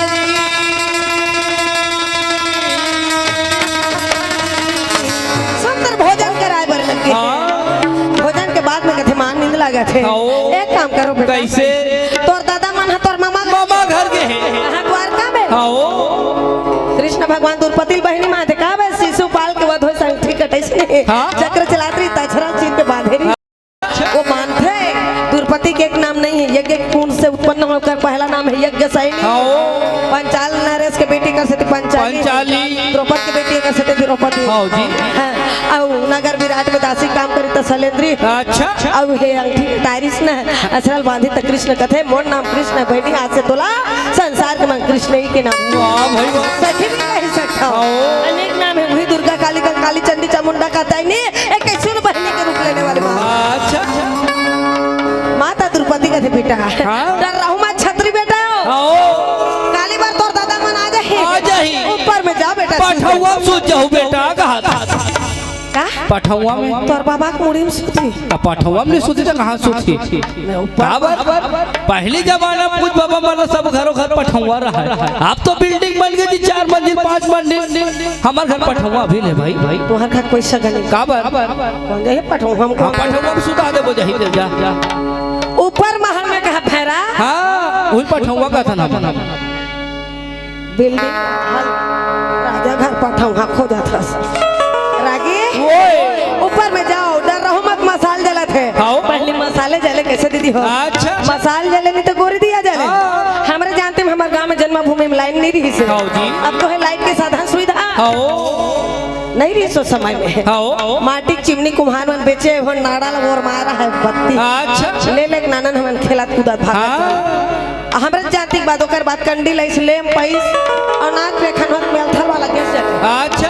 सुंदर भोजन कराए बर लगे। हाँ। भोजन के बाद में कथे माँ नींद लागत हे। आओ। एक काम करो बेटा। कैसे? तोर दादा मन ह तोर मामा घर मामा घर गे हे। कहाँ द्वारका में? हाँ, ओ। कृष्ण भगवान द्रौपदी बहिनी माते का बे शिशुपाल के वध होय संग ठीक कटइस ने। हाँ। चक्र चलात रही, तछरा चीर के बांधे रही। वो मानथे, द्रौपदी के एक नाम नहीं है, यज्ञ के कुंड से उत्पन्न होकर पहला नाम है यज्ञ सैनी। हाँ, ओ। पंचाल नरेश के बेटी कर सेती पंचाली। पंचाली। द्रौपद के बेटी कर सेती द्रौपदी। हाँ जी। हाँ, अउ नगर विराट में दासी काम करी त सलेंद्री। अच्छा। अउ हे अंगठी टारिस न, असरल बांधी त कृष्ण कथे, "मोर नाम कृष्ण बहिनी, आज से तोला संसार के मन कृष्ण ही के नाम।" वाह भाई वाह। सखी भी कही सकता हूँ। हाँ। अनेक नाम है, वही दुर्गा, काली, कंकाली, चंडी, चामुंडा का ताई ने, एक सुन बहिनी के रूप लेने वाली माँ। अच्छा, अच्छा। माता द्रौपदी कथे, "बेटा, हाँ। डर रहू मत छत्री बेटा। हाँ। काली बार तोर दादा मन आ जाही। आ जाही। ऊपर में जा बेटा, पठौवा सूत जाहू बेटा," कहा था। का? पठौवा में। तोर बाबा के मुड़ी में सूती। त पठौवा में नहीं सूती त कहाँ सूती? ऊपर। काबर? पहली जमाना में पूछ बाबा मन सब घरों घर पठौवा रहा है। अब तो building बन गई जी, चार मंजिल, पाँच मंजिल। हमार घर पठौवा भी नहीं भाई। तुम्हार घर कोई सगा नहीं। काबर? कौन जाए पठौवा हमको? हाँ, पठौवा में सुता दे, वो जाही दे जा। ऊपर महल में कहा भैरा? हाँ, वही पठौवा का था ना। बिल्डिंग, हल, राजा घर पठाऊं, हाँ, खो जात हस। रागी, ओए। ऊपर में जाओ, डर रहो मत, मसाल जलत हे। हाँ। पहले मसाले जले कैसे दीदी हो? अच्छा। मसाल जले नहीं तो गोरी दिया जले। हाँ। हमरे जानते में हमारे गांव में जन्मभूमि में लाइन नहीं रही से। हाँ जी। अब तो है लाइट के साधन सुविधा। हाँ। नहीं रही सो समय में। हाँ। माटी के चिमनी कुम्हार मन बेचे हो, नाड़ा ला ओर मारा है बत्ती। अच्छा। ले ले के नानन हमन खेलत कूदत भागत हाँ। रहे। हमरे जाति के बाद, ओकर बाद कंडी लइस, लेम पइस, अउ नाक पे खनवत मेलथर वाला गैस जले। अच्छा,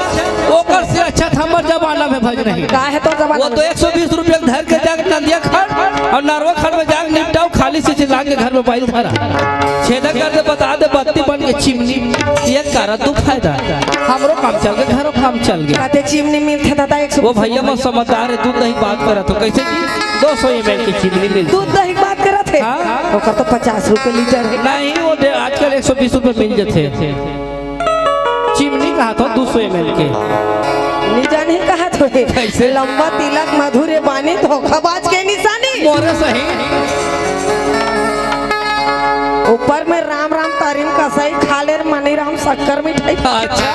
ओकर से अच्छा था हमर जमाना में भज नहीं। का है तोर जमाना वो तो में? एक सौ बीस रुपया धर के जाके नंदिया खड़ अउ नरवा खड़ में जाके निपटाओ, खाली से चिल्ला के घर में बैल धरा। छेदा कर दे, बता दे, बत्ती बन के चिमनी, ये करा तू फायदा। हमरो काम चल गए, घरो काम चल गए। कहते चिमनी मिलथे दादा एक सौ वो भैया मन समझदार है, दूध नहीं बात करा तो कैसे जी? दो सौ एम एल की चिमनी मिलती। दूध दही बात करत हे। हाँ। ओकर तो पचास रुपए लीटर है। नहीं, वो दे, आजकल एक सौ बीस रुपए मिल जाते। चिमनी कहा था दो सौ एम एल के। नी जानी कहा तो है। कैसे? लंबा तिलक मधुर बानी धोखाबाज के निशानी। मोरे सही। ऊपर में राम राम तारीम का सही खा ले रे मनी राम शक्कर मिठाई। अच्छा।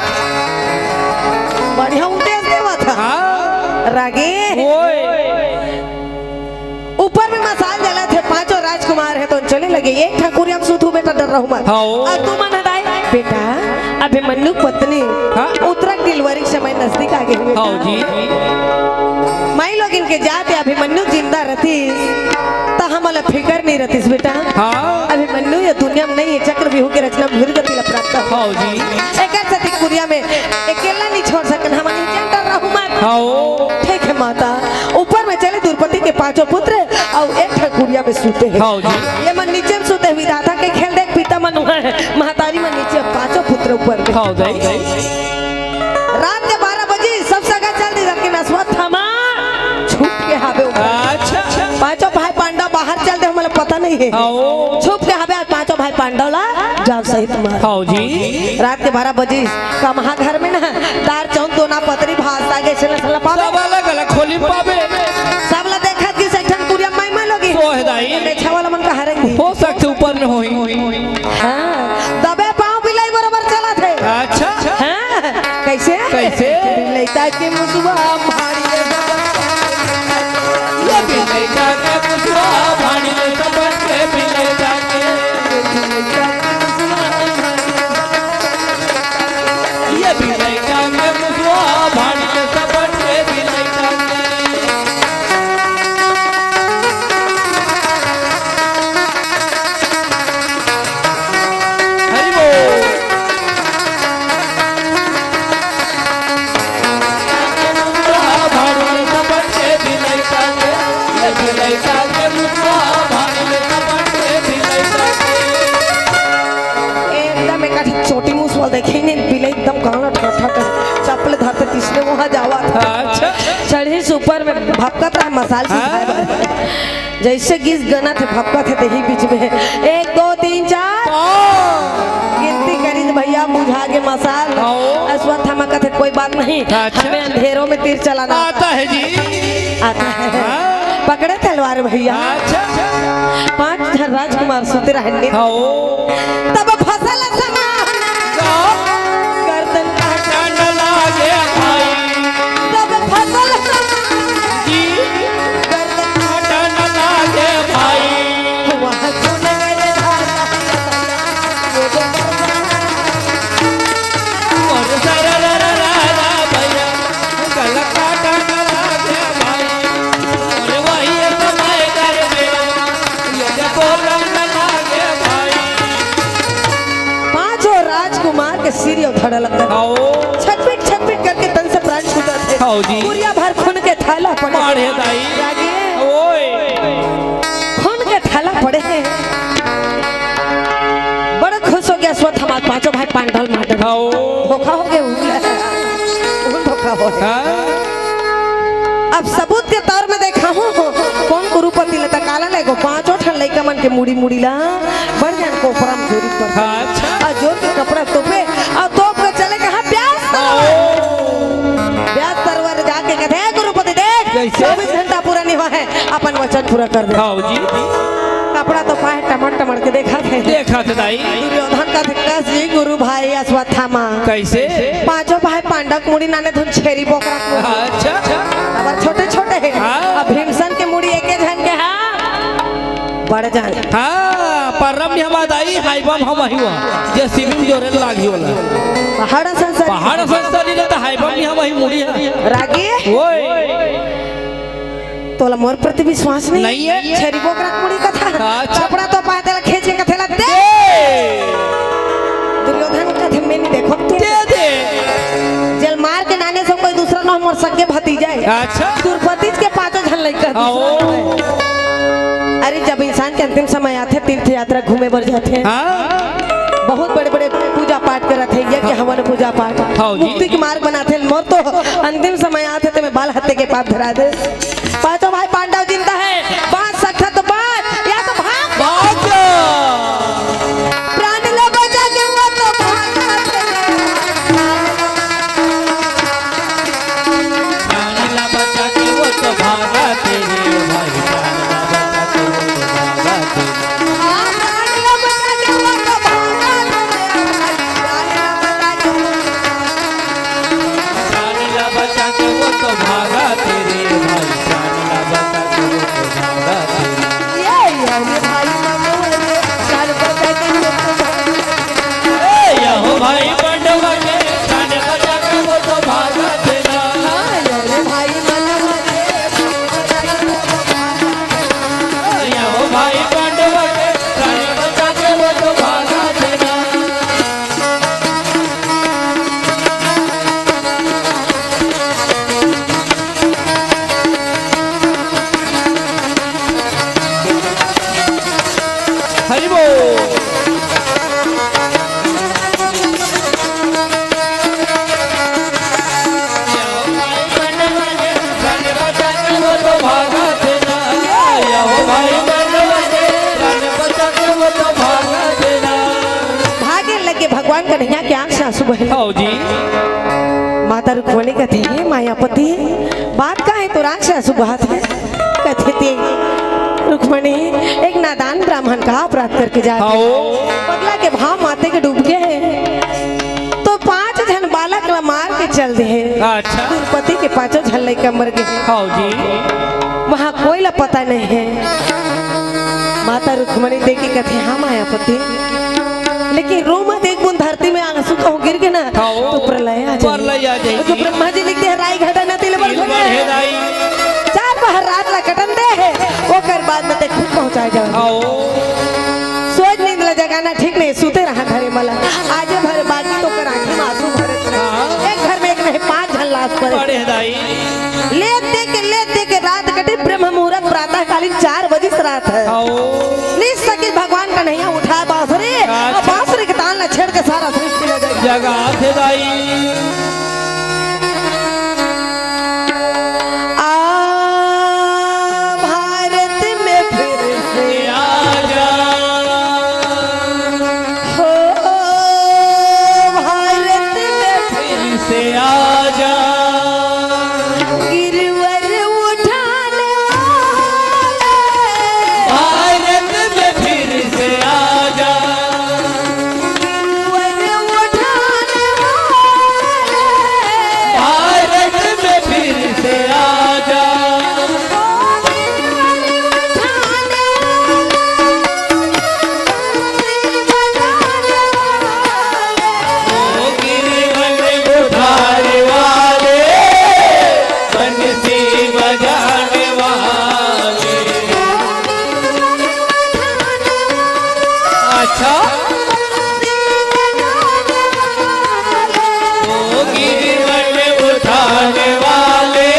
बढ़िया उद्देश्य देवा था। हाँ। रागे। ओए। ऊपर में मसाल जलत हे, पांचों राजकुमार हे तो चले लगे। एक ठा कुरिया में सूतहू बेटा, डर रहू मत। हाँ। अउ तू मन हदाई बेटा, अभिमन्यु पत्नी हाँ। उत्तरा के डिलीवरी के समय नजदीक आगे हुए हाँ का? जी। माई लोग इनके जाते अभिमन्यु जिंदा रहतीस, त हमला फिकर नहीं रहतीस बेटा। हाँ। अभिमन्यु ये दुनिया में नहीं है, चक्रव्यूह के रचना में वीर गति ला प्राप्त हो। हाँ जी। एकर सेती कुरिया में अकेला नहीं छोड़ सकन, हमन नहीं डर रहू मत। हाँ। ठीक है माता, ऊपर में चले द्रौपदी के पांचों पुत्र अउ एक ठा कुरिया में सूते हैं। हाँ जी। ये मन नीचे में सूते, विधाता के खेल देख, पिता मन वहाँ है, महतारी मन नीचे, पांचों पुत्र ऊपर में। हाँ जी। रात के बारह बजे सब सगा चल दी, लेकिन अश्वत्थामा छुप के हावे ऊपर। अच्छा। पांचों भाई पांडव बाहर चल दे, हमला पता नहीं है। हाँ। छुप के हावे, आज पांचों भाई पांडव ला जाव सहित मार। हाँ जी। रात के बारह बजे कमहा घर में ना दार चौन दोना पतरी भात सागे से लसन पावे। सब अलग अलग खोली पावे। सब ला देखा कि से ठन कुरिया माई माई लोगी। सोहदाई। मेछा वाला मन कहाँ रहेंगे? हो सकते ऊपर में होई। हाँ, दबे पाँव बिलाई बरोबर चलत हे। अच्छा। हाँ, कैसे? कैसे? बिलैता के मुसवा भारी ले दबे। ये बिलैता के मुसवा भारी ले दबे, बिलैता के। ये बिलैता के मुसवा भारी ले दबे, बिलैता के। हरि बोल। एकदम एक चोटी मुसवा देखे नहीं, बिलाई एकदम कान ठा ठा चप्पल धरते तीसरे वहाँ जावा था। अच्छा। चढ़ी से ऊपर में भपकत रहा मसाल की हाँ। खाए बर। जैसे गीस गनत हे, भपकत हे, तेही बीच में एक, दो, तीन, चार। हाँ। गिनती करी तो भैया बुझा के मसाल। हाँ। अश्वत्थामा कहते, "कोई बात नहीं, अच्छा। हमें अंधेरों में तीर चलाना आता है जी। आता है।" हाँ। पकड़े तलवार भैया। अच्छा। पांच झन राजकुमार सुते रहने। हाँ। तब फसल समान हाँ। गर्दन काटन लागे भाई। तब फसल समान जी। गर्दन काटन लागे भाई। वहाँ सुन मेरे भाई। और सरा रा रा रा रा भैया, गला काटन लागे भाई। और वही समय कर मेरा, ये बोलन लागे भाई। पांचों राजकुमार के सिर यो धड़ लगता है। आओ। छटपिट छटपिट करके तन से प्राण छूटत हे। आओ जी। कुरिया भर खून के थाला पड़े। मारे दाई। रागे। ओए। खून के थाला पड़े हे। बड़ा खुश हो गया अश्वत्थामा, पांचों भाई पांडव मार डाले। आओ। धोखा हो गया, उन धोखा हो गया। हाँ। अब सबूत के तौर में देखा हूँ, कौन कुरुपति लेता काला लेगो, पांचों ठन लइका मन के मुड़ी मुड़ी ला, बड़ जान कोपरा में जोरी पड़। हाँ, अच्छा। और जोर के कपड़ा तोपे, और तोप के चले कहाँ? ब्यास सरोवर। ब्यास सरोवर जाके कहते, "हे कुरुपति देख, कैसे? चौबीस घंटा पूरा नहीं हुआ है, अपन वचन पूरा कर दे।" हाँ जी। का कपड़ा तो पाए टमड़ टमड़ के देखत हे। देखत हे दाई। दुर्योधन कथे, "कस जी गुरु भाई अश्वत्थामा।" कइसे? पांचों भाई पांडव के मुड़ी नाने धुन छेरी बोकरा के मुड़ी। अच्छा। अब छोटे छोटे हे। हाँ। अब भीमसेन के मुड़ी एके झन के, हाँ। बड़ जान। हाँ, पर रम हमा दाई, हाई बम हम ही हुआ। जे सिविम जोरे लागी होला। पहाड़ संसारी। पहाड़ संसारी ने तो हाई बम ही हम ही मुड़ी है। रागी? ओए। तोला मोर प्रति विश्वास नहीं? नहीं है। छेरी बोकरा के मुड़ी कथा। अच्छा। कपड़ा तो पाए तेला खींच के कथे ला दे। दे। दुर्योधन कथे, "मैं नहीं देखो तू।" दे दे। जेल मार के नाने से कोई दूसरा ना मोर सगे भतीजा हे। अच्छा। द्रौपदी के पांचों झन लइका दूसरा ना हे। अरे, जब इंसान के अंतिम समय आथे, तीर्थ यात्रा घूमे बर जाथे। हाँ। बहुत बड़े-बड़े पूजा पाठ करत हे, यज्ञ हवन पूजा पाठ, हाँ जी। मुक्ति के मार्ग बनाथे। मोर तो अंतिम समय आथे, ते में बाल हत्या के पाप धरा दे। पांचों भाई पांडव जिंदा हे, बांच सकथा तो बांच, या तो भाग। भाग जा। प्राण ला बचा के वो तो भागा तेरे। प्राण ला बचा के वो तो भागा तेरे भाई, प्राण ला बचा के वो तो भागा तेरे। हाँ, प्राण ला बचा के वो तो भागा तेरे भाई, प्राण ला बचा के वो तो प्राण ला बचा के वो तो भागा तेरे भाई, प्राण ला बचा के वो तो भागा तेरे। ये, ये, ये भाई मनोहर, प्राण बचा के वो तो भागा तेरे। ए, या हो भाई पांडव के, प्राण बचा के वो तो भागा तेरे। हाँ, ये, ये भाई मनोहर, प्राण बचा के वो तो भागा तेरे। ए, या हो भाई पांडव के, प्राण बचा के वो तो भागा तेरे। हरि बोल। भागे लगे भगवान कन्हैया के आंख से आंसू बहे। हव जी। माता रुक्मणी कथे, "हे मायापति, बात का हे तोर आंख से आंसू बहत हे?" कथे ते, "रुक्मणी, एक नादान ब्राह्मण का अपराध करके जात हे। हव। पगला के भाव माते के डूब गे हे, तो पांच झन बालक ला मार के चल दे हे। अच्छा। द्रौपदी के पांचों झन लइका मर गे हे।" हव जी। वहाँ कोई ला पता नहीं हे। माता रुक्मणी देख के कथे, "हाँ मायापति, लेकिन रो मत, एक बूंद धरती में आंसू कहूँ गिर गे ना, हाँ, तो प्रलय आ जाही।" प्रलय आ जाही। जो ब्रह्मा जी लिख दे हे, राई घटा नदी ले बढ़ तिल बढ़े। बढ़े राई। चार पहर रात ला कटन दे हे, ओकर बाद में ते खुद पहुँचाए जाओ। हाँ। सोच नींद ला जगाना ठीक नहीं, सुते रहा धरे मला। आजे भर बाकी तो कर आँखी में आंसू भरे। हाँ। एक घर में एक नहीं, पांच झन लाश पड़े। पड़े दाई। लेत दे के, लेत दे के रात कटे, ब्रह्म मुहूर्त प्रातः कालीन चार बजे से रात हे। आओ। निज सकित भगवान कन्हैया उठाए बांसुरी, अच्छा। अउ बांसुरी के तान ला छेड़ के सारा सृष्टि ला जगा। जगा थे दाई। आ भारत में फिर से आ जा। हो भारत में फिर से आ जा। गिरवर उठाने वाले। भारत में फिर से आ जा। गिरवर उठाने वाले। भारत में फिर से आ जा। ओ गिरवर उठाने वाले। ओ गिरवर उठाने वाले, बंसी बजाने वाले। अच्छा। ओ गिरवर उठाने वाले,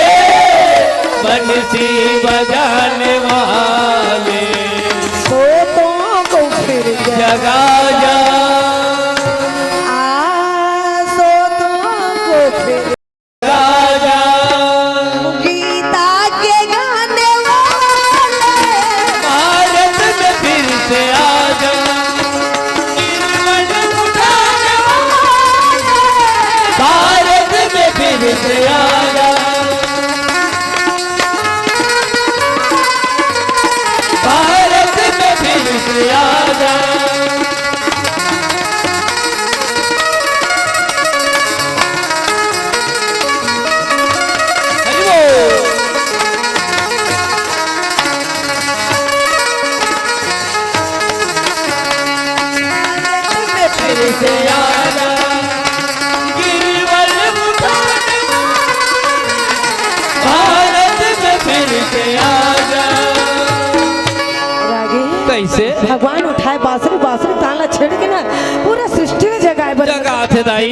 बंसी बजाने वाले। सोतों को फिर जगा जा। आ, सोतों को फिर जगा जा। गीता के गाने वाले। भारत में फिर से आ जा। गिरवन उठाने वाले। भारत में फिर से आ जा। भारत में फिर ताई।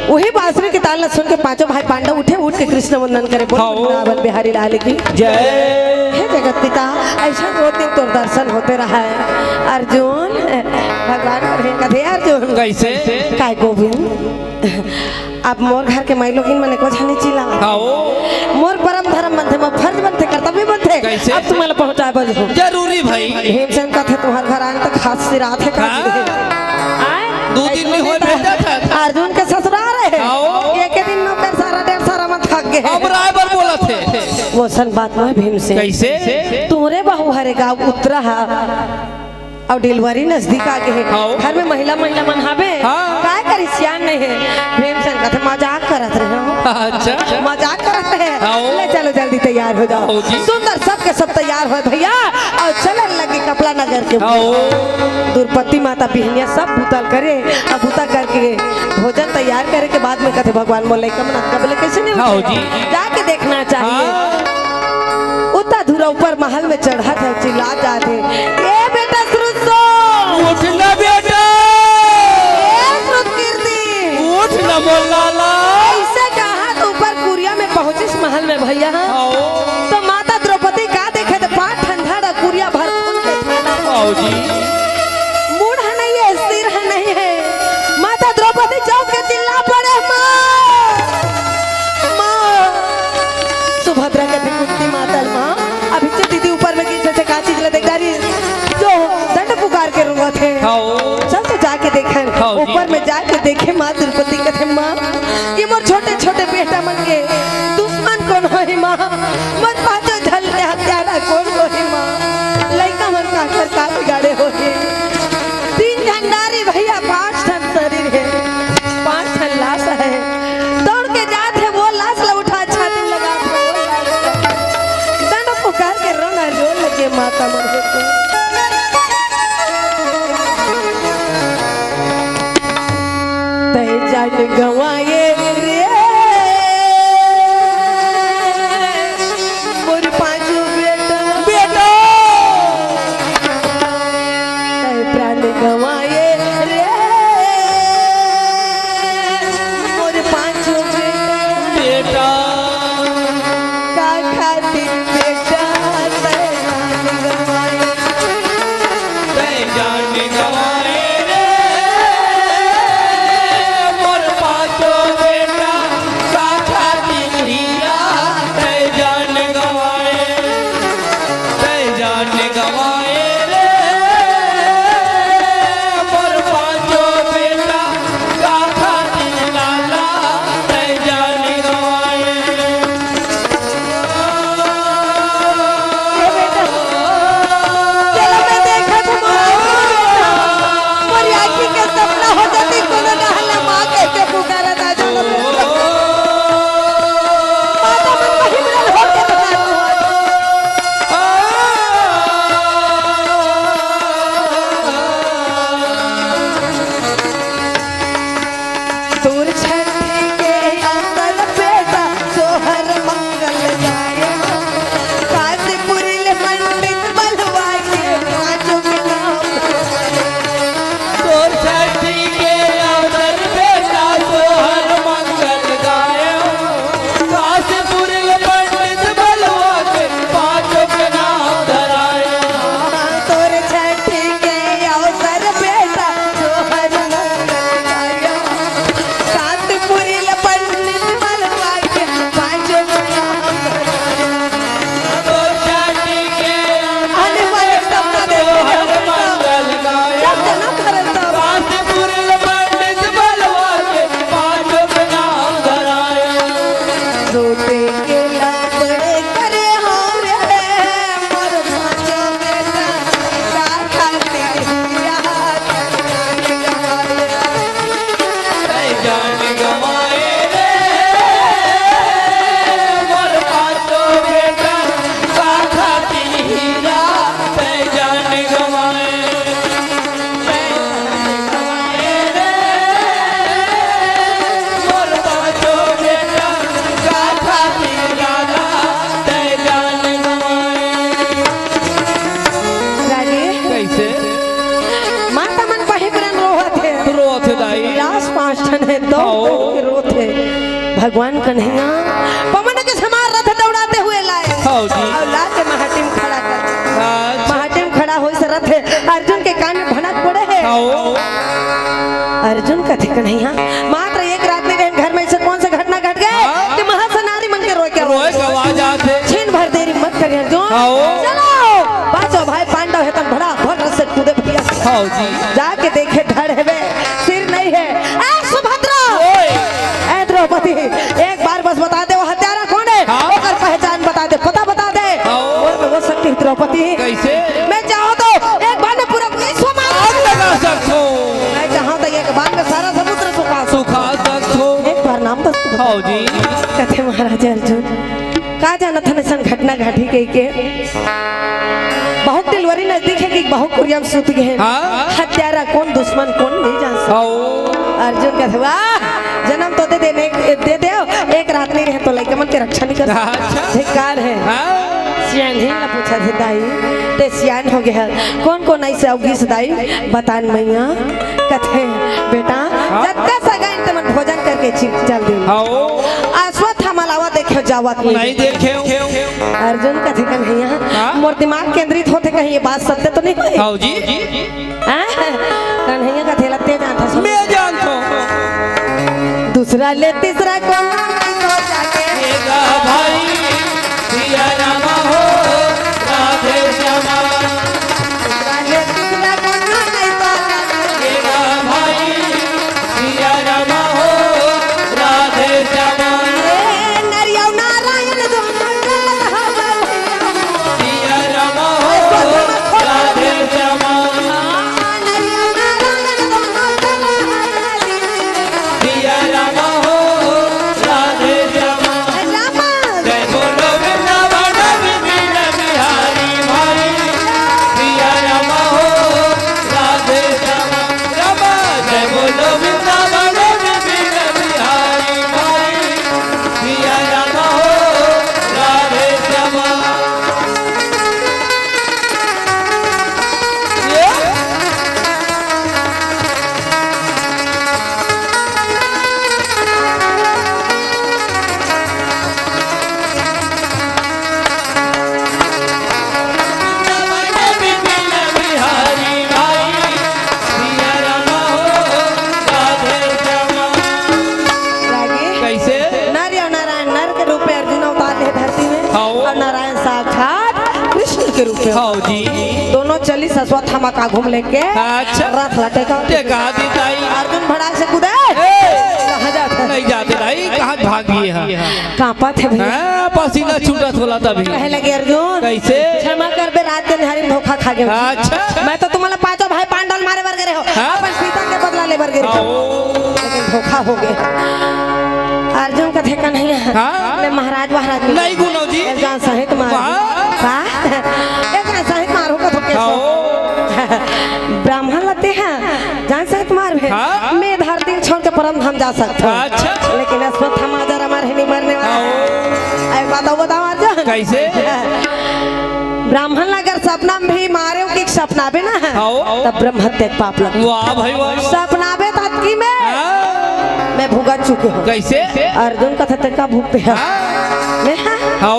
वही बांसुरी के ताल ल सुन के पांचों भाई पांडव उठे, उठ के कृष्ण वंदन करे। बोल हाँ। वृंदावन बिहारी लाल की जय। हे जगत पिता, ऐसा रोज दिन तोर दर्शन होते रहा है। अर्जुन, भगवान कथे, कथे अर्जुन। कैसे? काय गोविंद, अब मोर घर के माई लोगिन मने कुछ नहीं चिल्ला। हाँ, ओ। मोर परम धर्म बनथे, मोर फर्ज बनथे, कर्तव्य बनथे। कैसे? अब तुम्हारे पहुंचाए बर जरूरी भाई। भीमसेन कथे, तुम्हार घर आन तक हाथ सिरात हे का? हाँ। आए? दो दिन नहीं होए भेजा था। अर्जुन के ससुराल हे। हाँ, ओ। एक दिन नौकर सारा डेढ़ सारा मन थक गए। अब राय बर बोला थे। वो सन बात में भीमसेन। कैसे? तुम्हारे बहू हरे गाँव उतरा है। अउ डिलीवरी नजदीक आ गे हे। हाँ। घर में महिला, महिला मन हावे। हाँ। काय करी, सियान नहीं हे। भीमसेन कथे, "मजाक करत रहे हो।" अच्छा। मजाक करत रहे। हाँ। ले चलो, जल्दी तैयार हो जाओ। हाँ जी। सुंदर सबके सब तैयार होय भैया, अउ चलन लगे कपला नगर के। हाँ। द्रौपदी माता बिहनिया सब बुता ल करे, अउ बुता करके भोजन तैयार करे के बाद में कथे, "भगवान मोर लइका मन अतका बेले कैसे नहीं हाँ उठे?" जी। जाके देखना चाहिए। हाँ। उतना धुरा ऊपर महल में चढ़त हे, चिल्ला जात हे, "ए बेटा श्रुत सोम! उठ ना बेटा! ए श्रुत कीर्ति! उठ ना मोर लाला!" ऐसे कहा तो ऊपर कुरिया में पहुंचिस महल में भैया। हाँ। तो माता द्रौपदी का देखे तो पाँच ठन धड़ कुरिया भर खून के थैला। हाँ जी। मूड़ ह नहीं हे, सिर ह नहीं हे। माता द्रौपदी चौंक के चिल्ला पड़े, "माँ! माँ!" सुभद्रा कथे, "कुंती माता ल माँ, अभी तो दीदी ऊपर में गिर से का चीज ल देख डारी, जो दंड पुकार के रोवत हे।" हाँ। चल तो जाके देखे। हाँ जी। ऊपर में जाके देखे, माँ द्रौपदी कथे, "माँ, ये मोर छोटे छोटे बेटा मन के दुश्मन कौन होही माँ? मोर पाँचों झन ले हत्यारा कौन होही माँ? लइका मन का कर का बिगाड़े होही?" तीन झन डारी भैया, पाँच ठन शरीर हे, पाँच ठन लाश हे। दौड़ के जात हे, वो लाश ला उठा, छाती में लगा के वो लाश ला। दंड पुकार के रोना रो लगे माता मन हे तो। तै जान गंवाए रे। भगवान कन्हैया पवन के समान रथ दौड़ाते हुए लाए। हाँ जी। अउ लाके महाटिम खड़ा कर। अच्छा। महाटिम खड़ा होइस रथ अर्जुन के कान में भनक पड़े हे। हाँ। अर्जुन कथे, "कन्हैया, मात्र एक रात में घर में ऐसे कौन सा घटना घट गए हाँ। कि महस नारी मन के रोए के रोए के आवाज आथे। छीन भर देरी मत करिए अर्जुन। हाँ। चलो, बाँचो भाई पांडव हे।" तब भड़ा भर रथ से कूदे भैया। हाँ जी। जाके देखे धड़ हेवे, सिर नहीं है। ए सुभद्रा! ओए! ए द्रौपदी, एक बार बस बता दे वो हत्यारा कौन है? हाँ। ओकर पहचान बता दे, पता बता दे। हाँ। और मैं वो शक्ति द्रौपदी। कैसे? मैं चाहूँ तो एक बार में पूरा विश्व मार आग लगा सकता हूँ। मैं चाहूँ तो एक बार में सारा समुद्र सुखा सकता हूँ। सुखा सकता हूँ। एक बार नाम बस तू बता। हाँ जी। कथे महाराज अर्जुन, का जानत हन अइसन घटना घाटी कहिके? बहुत डिलीवरी नजदीक है कि बहुत कुरिया में सुत गए हैं। हाँ। हत्यारा कौन, दुश्मन कौन, नहीं जान सकता। हाँ। अर्जुन कथे, "वाह, जन्म तो दे देने, दे दे, एक रात नहीं रहे तो लइका मन के रक्षा नहीं कर सकता।" अच्छा। धिक्कार है। हाँ। सियान ही ना पूछा थे दाई, ते सियान हो गया। कौन कौन ऐसे अवगी से दाई? बतान मैया। कथे, "बेटा, हाँ। जत्ते सगा इन ते मन भोजन करके चल दे।" हाँ। अश्वत्थामा ला देखे जावत नहीं। नहीं देखे। अर्जुन कथे, "कन्हैया, हाँ? मोर दिमाग केंद्रित होथे, कहीं ये बात सत्य तो नहीं होही?" हाँ जी। हाँ? कन्हैया कथे, "ला ते जानत हस।" मैं जानत हूँ। दूसरा ले तीसरा कोना नहीं तो जाके। ए गा भाई, सिया रामा हो, राधे श्यामा। दूसरा ले तीसरा कोना नहीं तो जाके। ए गा भाई, सिया रामा हो, राधे श्यामा। ए नरिया नारायण दोनों सिया रामा हो, राधे श्यामा। नरिया नारायण दोनों सिया रामा हो, राधे श्यामा। रामा। जय बोलो वृंदावन बिहारी भाई। सिया रामा हो, राधे श्यामा। रामा। जय बोलो वृंदावन बिहारी भाई। सिया रामा हो, राधे श्यामा। रागी। कैसे? नर या नारायण, नर के रूप में अर्जुन अवतार ले धरती में। हाँ। और नारायण साक्षात कृष्ण के रूप में। हाँ जी। दोनों चलिस अश्वत्थामा का घूम लेके। अच्छा। रथ ला टेका। टेका दी दाई। अर्जुन भड़ाक से कूदे। ए! कहाँ जाते? नहीं जाते दाई, कहाँ भाग गए हैं? कांपत हे भैया। हाँ, पसीना छूटत होला तभी। कहे लगे अर्जुन। कैसे? क्षमा करबे, रात के अन्हारी में धोखा खा गए। अच्छा। मैं तो तुम्हारा पांचों भाई पांडव मारे बर गे रहेंव। हाँ? अपन सीता के बदला ले बर गे रहेंव। आओ। लेकिन धोखा हो गए। अर्जुन कथे, "कन्हैया, हाँ? मैं महाराज, महाराज नहीं गुनो जी। जान सहित मार।" वाह। का? ए, जान सहित मार हो कथो के सो। आओ। ब्राह्मण लगथे, जान सहित मार भी। हाँ? मैं धरती छोड़ के परम धाम जा सकता हूँ। अच्छा। लेकिन अश्वत्थामा जरा मार ही नहीं मरने वाला। आओ। एक बात और बताओ अर्जुन। कैसे? ब्राह्मण ला अगर सपना में भी मारे हो कि सपनाबे ना है, हाँ। तब ब्रह्म हत्या के पाप लगथे। वाह भाई वाह। सपनाबे ततकी में हाँ। मैं भुगत चुके हूँ। कैसे? अर्जुन कथे, "ते का भुगते हैं?" हाँ। मैं हाँ। हाँ।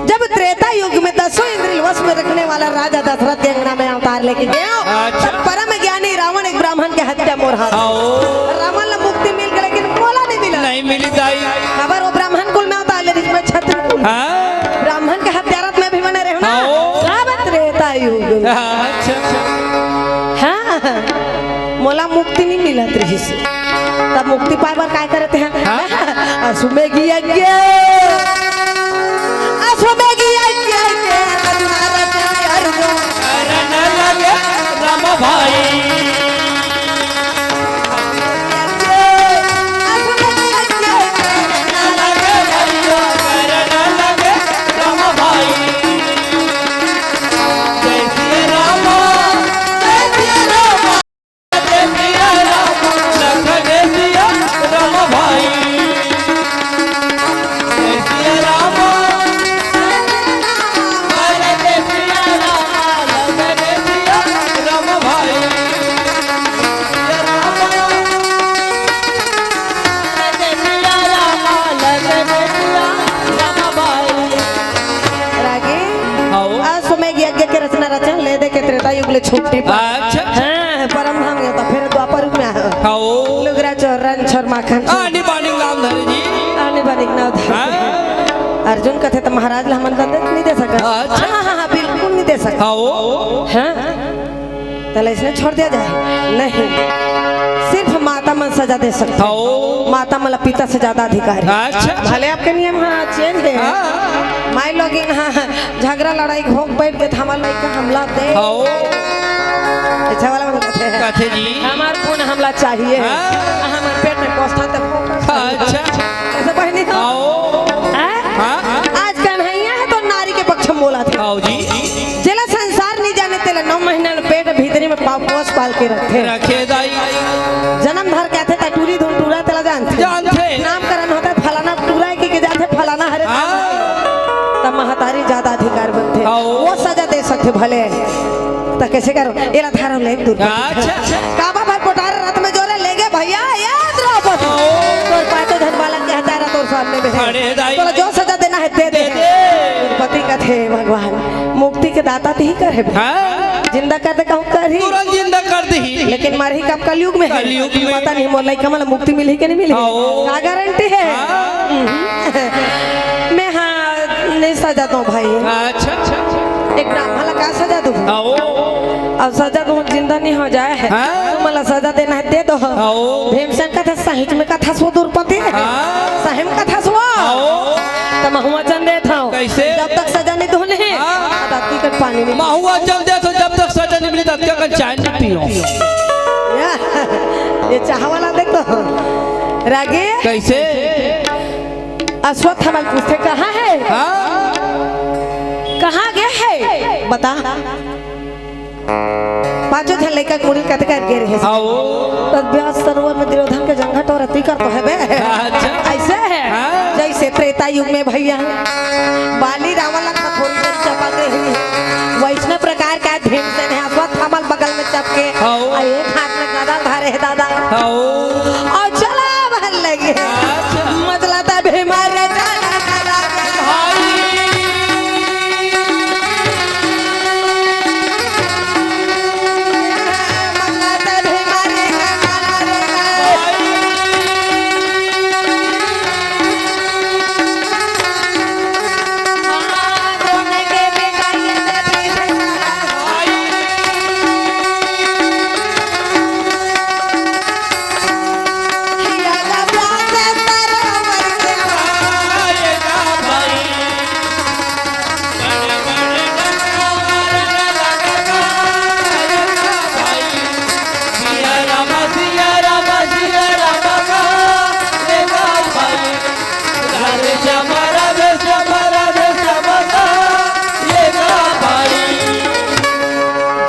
जब त्रेता युग में दसों इंद्रिय वश में रखने वाला राजा दशरथ के अंगना में अवतार लेके गए हो, अच्छा। तब परम ज्ञानी रावण एक ब्राह्मण के हत्या मोर हाथ। हाँ। रावण ला मुक्ति मिल गई, लेकिन मोला नहीं मिला। नहीं मिली दाई। खबर वो ब्राह्मण कुल में अवतार ले, जिसमें क्षत्रिय कुल। हाँ। ब्राह्मण के हत्यारत में भी बने रहे ना। हाँ। सब त्रेता युग में। हाँ, अच्छा, अच्छा। हाँ, मोला मुक्ति नहीं मिलत रहिस। तब मुक्ति पाए बर काय करत हैं? हाँ। अश्वमेघ यज्ञ, अश्वमेघ यज्ञ के रचना रचि अर्जुन। करन लगे राम भाई। छुट्टी पर। अच्छा। हाँ, परम धाम गया था, फिर द्वापर में आया। हाँ, ओ। लुगरा चोर, रन छोर, माखन छोर। आनी बानी नाम धरे जी। आनी बानी नाम धरे। हाँ। अर्जुन कथे तो महाराज ला हमन ला दे, नहीं दे सकत। अच्छा। हाँ, हाँ, हाँ, बिल्कुल नहीं दे सकत। हाँ, ओ। हाँ। तले इसने छोड़ दिया जाए? नहीं, सिर्फ माता मन सजा दे सकथे। हाँ। माता मन ला पिता से ज्यादा अधिकार हे। अच्छा। भले आपके नियम हाँ चेंज हे। हाँ। माई लोगिन हाँ झगड़ा लड़ाई घोक बैठ के थामा लइका हमला दे। हाँ। अच्छा वाला मन कथे। कथे जी। हमार खून हमला चाहिए। हाँ। हमार पेट में कोस्था तक फोकस। अच्छा। ऐसे बहनी हो। हाँ। हाँ? हाँ। आज कन्हैया हे तो नारी के पक्ष में बोलथे। हाँ जी। जेला संसार नहीं जाने तेला नौ महीना ले पेट भीतरी में पा-, पोस पाल के रखे। रखे दाई। जन्म धर के आथे ता टूरी धुन टूरा तेला जानथे। जानथे। नामकरण होता है फलाना टूरा के, के जाथे फलाना हरे। हाँ। तब महतारी ज्यादा अधिकार बनथे। हाँ। वो सजा दे सकथे भले। त कैसे करो? एला धारो ले दूर। अच्छा। काबा भर पोटार रथ में जोरे ले गे भैया, ए द्रौपदी। हाँ। तोर पाँचों झन बालक के हत्या तोर सामने में हे। अरे दाई। तोला जो सजा देना हे दे दे। दे दे। पति कथे भगवान। मुक्ति के दाता तिही कर हे। हाँ। जिंदा कर दे कहूँ कर ही। तुरंत जिंदा कर दे ही। लेकिन मरही कब? कलयुग में हे। कलयुग में। पता नहीं मोर लइका मन ला मुक्ति मिलही के नहीं मिलही। हाँ। का गारंटी हे? हाँ। मैं हाँ नहीं सजा दो भाई। अच्छा, अच्छा, अच्छा। एक ब्राह्मण ला का सजा दो? हाँ, ओ। अब सजा दो जिंदा नहीं हो जाए हे। हाँ। तुम ला सजा देना हे दे दो। हाँ, ओ। भीमसेन कथे सही में कथस वो द्रौपदी। हाँ। सही में कथस वो। हाँ, ओ। त महूँ वचन देत हँव। कैसे? जब तक सजा नहीं दो नहीं, हाँ। तब तक कर पानी नहीं। महूँ वचन देत हँव, जब तक सजा नहीं मिली, तब तक चाय नहीं पियो। या, ये चाह वाला देख तो। रागे। कैसे? अश्वत्थामा पूछथे, कहाँ हे? हाँ। कहाँ गे हे? बता। पाँचों झन लइका कुड़ी कतका गे रहे। हाँ, ओ। तब व्यास सरोवर में दुर्योधन के जंघट और अति कर तो हे बे। अच्छा। ऐसे हे। हाँ। जैसे त्रेता युग में भैया बाली रावण ला थोड़ी देर चपक रही हे, वैसने प्रकार का भीमसेन हे अश्वत्थामा ल बगल में चपके। हाँ, ओ। आ एक हाथ में गदा धरे हे दादा। हाँ, ओ। और चला बहन लगे। अच्छा। मतलब तभी मारे चला चला।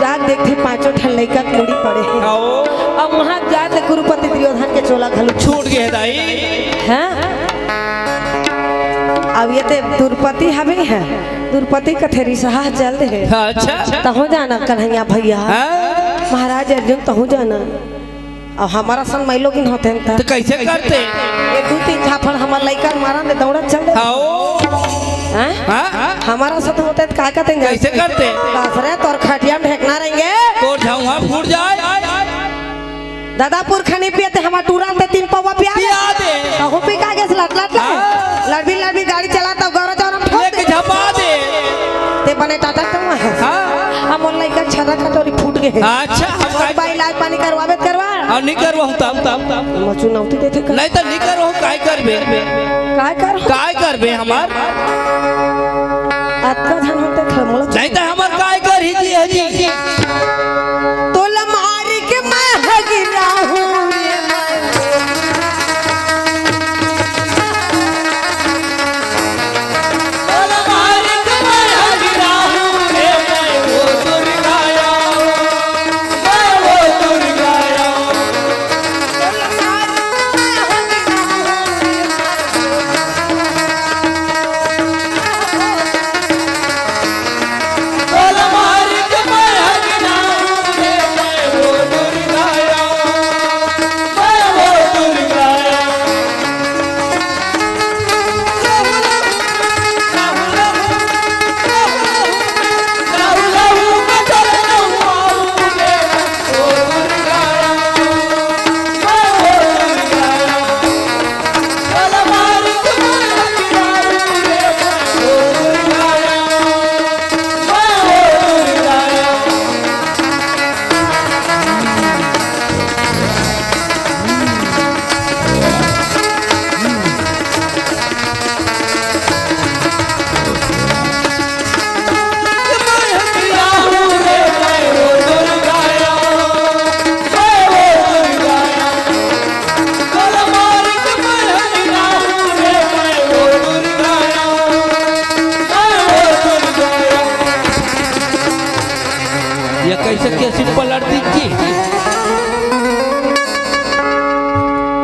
जात देखथे पाँचों ठन लइका कोड़ी पड़े हे। आओ। अब वहाँ जात ले कुरुपति दुर्योधन के चोला घलो छूट गे दाई। हाँ? अब ये ते दुरपति हवे हे, दुरपति कथे रिसहा जल्द हे। हाँ, अच्छा। तहूँ जाना कन्हैया भैया। हाँ। महाराज अर्जुन तहूँ जाना। अब हमारा सन मइलो गिन होते हैं त। तो कैसे करते? एक दू तीन झापड़ हमार लइका मारा दे दौड़त चल दे। आओ। हाँ? हाँ? हमारा साथ होते तो का कहते हैं? कैसे करते? दस रे तोर खटिया में ढेकना रहेंगे। तोर झाऊं फूट जाए। दादा पुरखा नहीं पिए ते हमार टूरा ते तीन पौवा पिया दे। पिया दे। कहूँ पी का गैस लट लट ले। हाँ। लड़बी लड़बी गाड़ी चला तब गौरा चौरा में ठोक लेके दे। झपा दे। ते बने टाटा तो वहाँ। हाँ। अब मोर लइका छर्रा कटोरी फूट गए। अच्छा, हम बहुत काय बार इलाज पानी करवावे त करवा। हाँ, नहीं करवाहूँ तब, तब, तब। मचुनौती देथे कर। नहीं तो नहीं करवाहूँ, काय करबे? काय कर? काय करबे हमार? अतका झन होते खमोला। नहीं तो हमार काय कर ही जी, है जी। तोला मार के मैं हगिराहूँ रे मैं।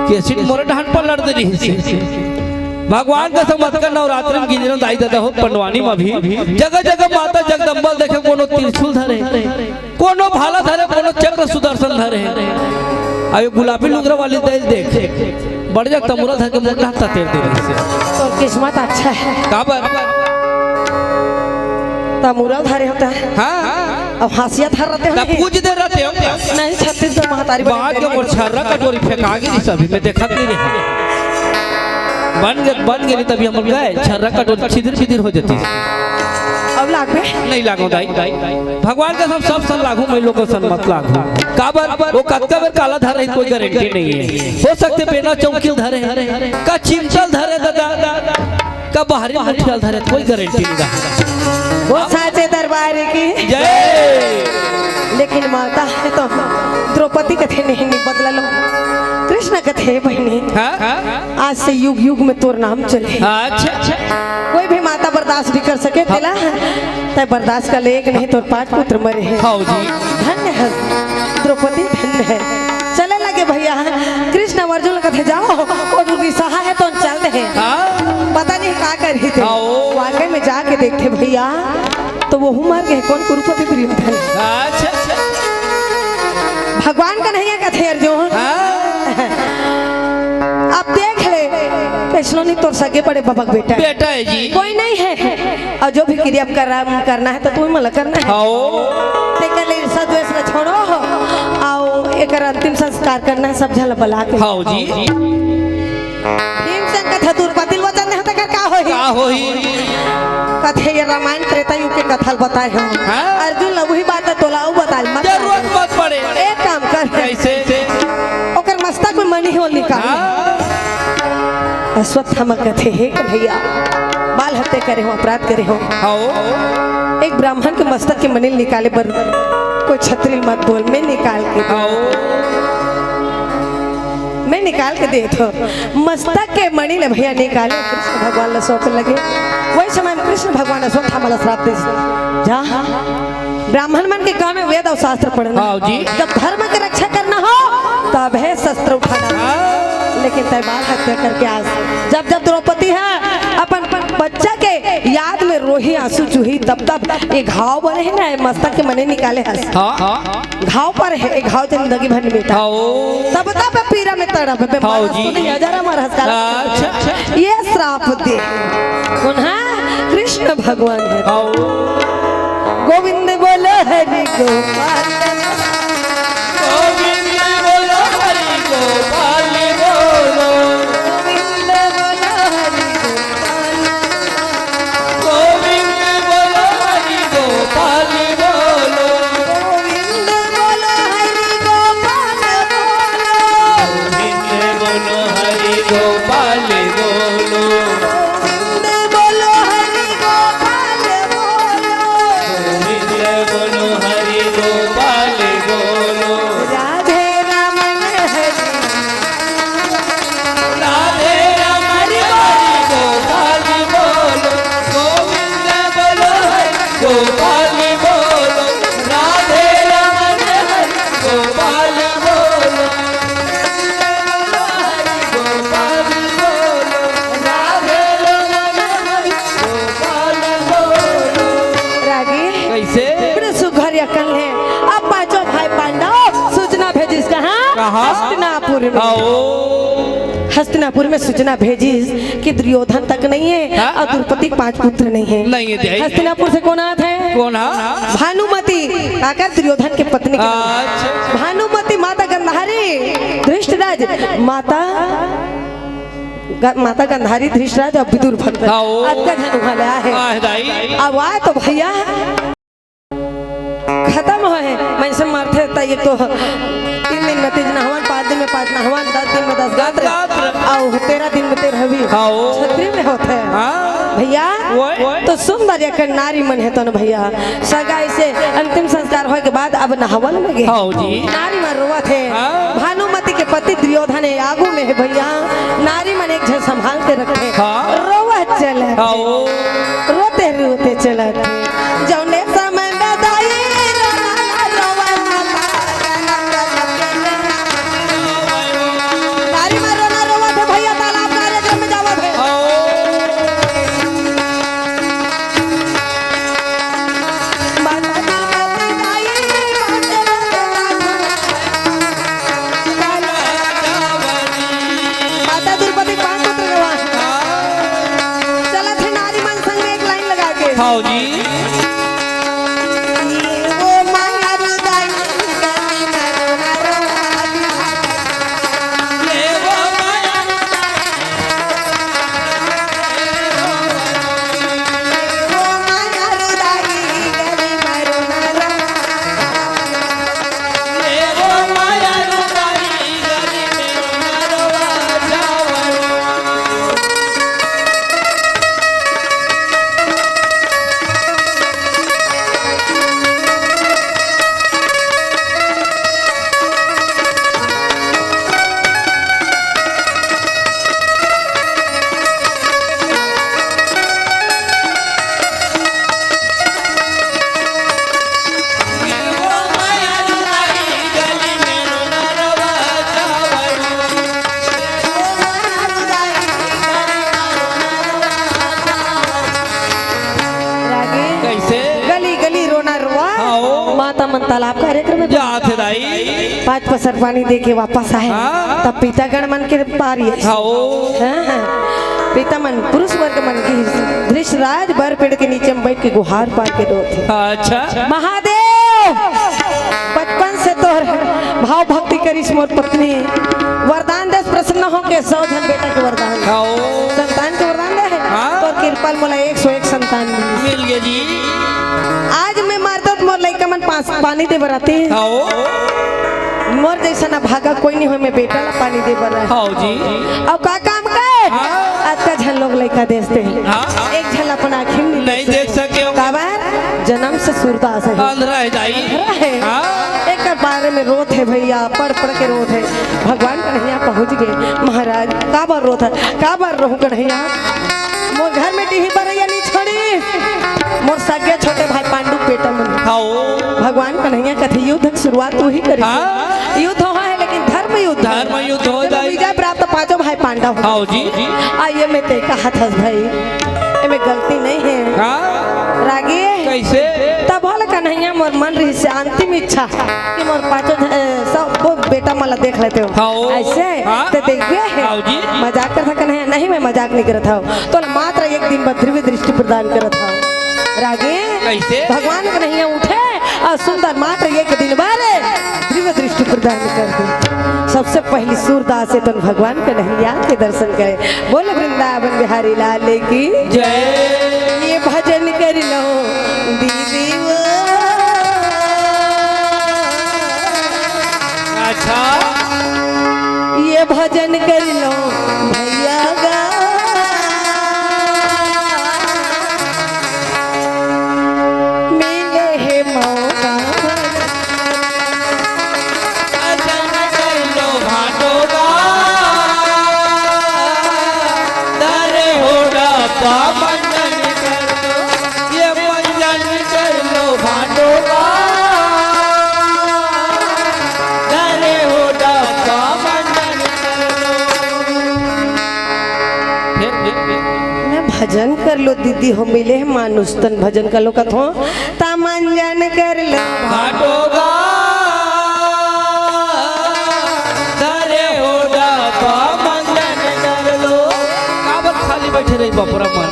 केसिट मोरे डहन पलट दे रहिस हे। भगवान कसम, अतका नवरात्रि म गिंजरन दाई ददा हो, पंडवानी म भी जगह जगह माता जगदम्बा ल देखे, कोनो त्रिशूल धरे, कोनो भाला धरे, कोनो चक्र सुदर्शन धरे। अब ये गुलाबी लुगरा वाली दाई ल देख, बड़ जग तमुरा धर के मोर डहन ततेर दे रहिस हे। तोर किस्मत अच्छा हे। काबर? तमुरा धरे होता हे। हाँ। अब हँसिया धर रहते हो त नहीं? पूज दे रहते हो। नहीं, छत्तीसगढ़ महतारी बने बात के मोर छर्रा कटोरी फेंका गिरी सभी में देखत नहीं रहे। बन गे, बन गेली तभी हम गए, छर्रा कटोरी छिदिर बिदिर हो जाती। अब लागबे? नहीं लागो दाई। भगवान कसम सब सन लागू, मैं लोगों सन मत लागू। काबर? वो कतका बेर काला धर रही, कोई गारंटी नहीं है। हो सकथे बेना चौकी ल धरे, का चिमटा ल धरे ददा, का बाहरी मुठिया ल धरे, कोई गारंटी नहीं रहा। वो साचे दरबार की जय। लेकिन माता हे तो द्रौपदी कथे नहीं, नहीं बदला लो। कृष्ण कथे बहिनी, हाँ? आज से युग युग में तोर नाम चले। अच्छा, अच्छा। कोई भी माता बर्दाश्त नहीं कर सके, तेला तय बर्दाश्त कर ले, एक नहीं तोर पांच पुत्र मरे हैं। हाँ जी। धन्य है द्रौपदी, धन्य है। चले लगे भैया, कृष्ण अउ अर्जुन कथे जाओ, वो दूर निसहा है तो चल दे। हाँ। पता नहीं का कर रही थे। आओ। वाकई में जाके देखते भैया, तो वो मर गए, कौन कुरुपति दुर्योधन। अच्छा, अच्छा। भगवान कन्हैया कथे अर्जुन। हाँ। अब देख ले, कैसनो नहीं तोर सगे बड़े बबक बेटा है। बेटा है जी। कोई नहीं है। अउ जो भी क्रिया करना, करना हे त तुही मन ला करना हे। हाँ। तेकर ले ईर्ष्या द्वेष ला छोड़ो, अउ एकर अंतिम संस्कार करना हे, सब झन ला बला के। हाँ जी। भीमसेन कथे द्रौपदी ल वचन दे हँव, तेकर का होही? का होही? कथे ये रामायण त्रेता युग के कथा ल बताए हँव। हाँ। अर्जुन ला उही बात ला तोला अउ बता ले, मत जरूरत बता। मत पड़े। एक काम कर। कैसे? ओकर मस्तक में मणि हे, निकाल। हाँ। अश्वत्थामा कथे, हे कन्हैया, बाल हत्या करे हँव, अपराध करे हँव। हाँ। एक ब्राह्मण के मस्तक के मणि ल निकाले बर कोई छत्री ल मत बोल, मैं निकाल के देथँव। हाँ। मैं निकाल के देथँव। मस्तक के मणि ल भैया निकाले, कृष्ण भगवान ला सौंपे लगे। वही समय में कृष्ण भगवान अश्वत्थामा ला श्राप दे, जा, ब्राह्मण मन के काम हे वेद अउ शास्त्र पढ़ना। हाँ जी। जब धर्म के रक्षा करना हो, तभे शस्त्र उठाना। हाँ। लेकिन तैं बाल हत्या करके आज, जब जब द्रौपदी हे अपन बच्चा के याद में रोही, आंसू चूही, तब तब ये घाव बने हे ना, ये मस्तक के मणि निकाले हस। हाँ, हाँ। घाव पर हे, ये घाव जिंदगी भर नहीं मिटा। हाँ, ओ। तब तब पीरा में तड़प, बे हाँ, मारस जी। तो नहीं, हजार मारस का। अच्छा, अच्छा। ये श्राप दे। कौन हे? कृष्ण भगवान हे। हाँ, ओ। गोविंद बोलो हरि गोपाल। गोविंद बोलो हरि गोपाल बोलो। गोविंद बोलो हरि गोपाल। गोविंद बोलो हरि गोपाल बोलो। गोविंद बोलो हरि गोपाल बोलो। गोविंद बोलो हरि गोपाल बोलो। गोविंद बोलो हरि गोपाल बोलो। गोविंद बोलो हरि गोपाल बोलो। राधे रमन हरि। राधे रमन हरि गोपाल बोलो। गोविंद बोलो हरि गोपाल बोलो। राधे रमन हरि गोपाल बोलो। रागी, कैसे? बड़े सुघर अकन हे। अब पांचों भाई पांडव सूचना भेजिस कहाँ? कहाँ? हस्तिनापुर में। आओ। हस्तिनापुर में सूचना भेजिस कि दुर्योधन तक नहीं हे हाँ? अउ द्रौपदी के पांच पुत्र नहीं हे। नहीं हे, दे। हस्तिनापुर से कौन आत हे? कौन हे? भानुमति, आकर दुर्योधन के पत्नी के नाम। अच्छा। भानुमति माता गंधारी, धृष्टराज माता ग-, माता गंधारी, धृष्टराज अउ विदुर भक्त। हाँ, ओ। अतका झन उहाँ ले आए हे। आए दाई। अब आए तो भैया खतम होए हे। मइनसे मरथे त एक तो तीन दिन में तीन नहवन, पाँच दिन में पाँच नहवन, दस दिन में दस गात्र, गात्र। अउ तेरह दिन में तेरह भी। हाँ, ओ। छतरी में होथे। हाँ। भैया, ओए। तो सुंदर एक नारी मन हे तो न भैया, सगाई से अंतिम संस्कार होए के बाद अब नहावन में गे। हाँ जी। नारी मन रोवत हे। हाँ। भानुमति के पति दुर्योधन हे, आगू में हे भैया। नारी मन एक झन संभाल के रखे। हाँ। रोवत चलत हे। हाँ, ओ। रोते रोते चलत हे। जौने समय में दाई रोना, रोवना, रोवना। नारी मन हाव जी। रागी। कइसे? गली गली रोना रोवा। हाँ, ओ। माता मन तालाब कार्यक्रम में जात हे दाई। पाँच पसर पानी दे के वापस आए। हाँ। तब पितागण मन के पारी है। हाँ, ओ। हाँ, हाँ। पिता मन, पुरुष वर्ग मन की धृतराज बर पेड़ के नीचे में बैठ के गुहार पार के रोत हे। अच्छा। महादेव, बचपन से तोर भाव भक्ति करिस मोर पत्नी, वरदान देस प्रसन्न होके सौ झन बेटा के वरदान। हाँ, ओ। संतान के वरदान दे हे। हाँ। तोर कृपा ले मोला एक सौ एक संतान मिलिस। मिल गया जी। आज मैं मरत त मोर लइका मन पास पानी दे बर आते। हाँ, ओ। मोर जइसन अभागा कोई नहीं होय, मैं बेटा ला पानी दे बर आए। हाँ जी। अउ का काम के? हाँ। अतका झन लोग लइका देस ते। हाँ। एक झन अपन आँखी में नहीं देख सके। काबर? जनम से सूरदास हे। अंधरा हे दाई। अंधरा हे। हाँ। एकर बारे में रोत हे भइया, पढ़ पढ़ के रोत हे। भगवान कन्हैया पहुँच गे। महाराज, काबर रोत हे? काबर रोहूँ कन्हैया? मोर घर में डीही बरइया नइ छोड़ी। मोर सगे छोटे भाई पांडु के बेटा मन। हाँ, ओ। भगवान कन्हैया कथे, युद्ध के शुरुआत तू ही करिस। हाँ। युद्ध होय हे, लेकिन धर्म युद्ध। धर्म युद्ध होय हे। विजय प्राप्त पांचों भाई पांडव। हाँ जी। आ ये में ते कहत हस भाई, एमे गलती नहीं हे। हाँ। रागी। कइसे? तब बोले कन्हैया मोर मन रहिस हे अंतिम इच्छा कि मोर पांचों झ-, ए, सब को बेटा मन ला देख लेते हो। हाँ, ओ। अइसे? हाँ। ते देखबे हे। हाँ जी। मजाक करत हस कन्हैया? नहीं, मैं मजाक नहीं करत हूँ। तोला मात्र एक दिन बर दिव्य दृष्टि प्रदान करत हव। रागी। कइसे? भगवान कन्हैया उठे अउ सुंदर मात्र एक दिन बर दिव्य दृष्टि प्रदान कर दे। सबसे पहिली सूरदास हे त भगवान कन्हैया के दर्शन करे। बोल वृंदावन बिहारी लाल की जय। ये भजन कर लो दीदी वो। अच्छा। ये भजन कर लो भैया गा। मिले हे मौका। भजन कर लो भाटो गा। धरे हो डब्बा मंजन कर लो। ये मंजन कर लो भाटो गा। धरे हो डब्बा मंजन कर लो। फिर, फिर, फिर। मैं भजन कर लो दीदी हो, मिले हे मानुष तन भजन कर लो कथो। ता मंजन कर लो। भाटो गा। धरे हो डब्बा मंजन कर लो। काबर खाली बैठे रही बपुरा मन?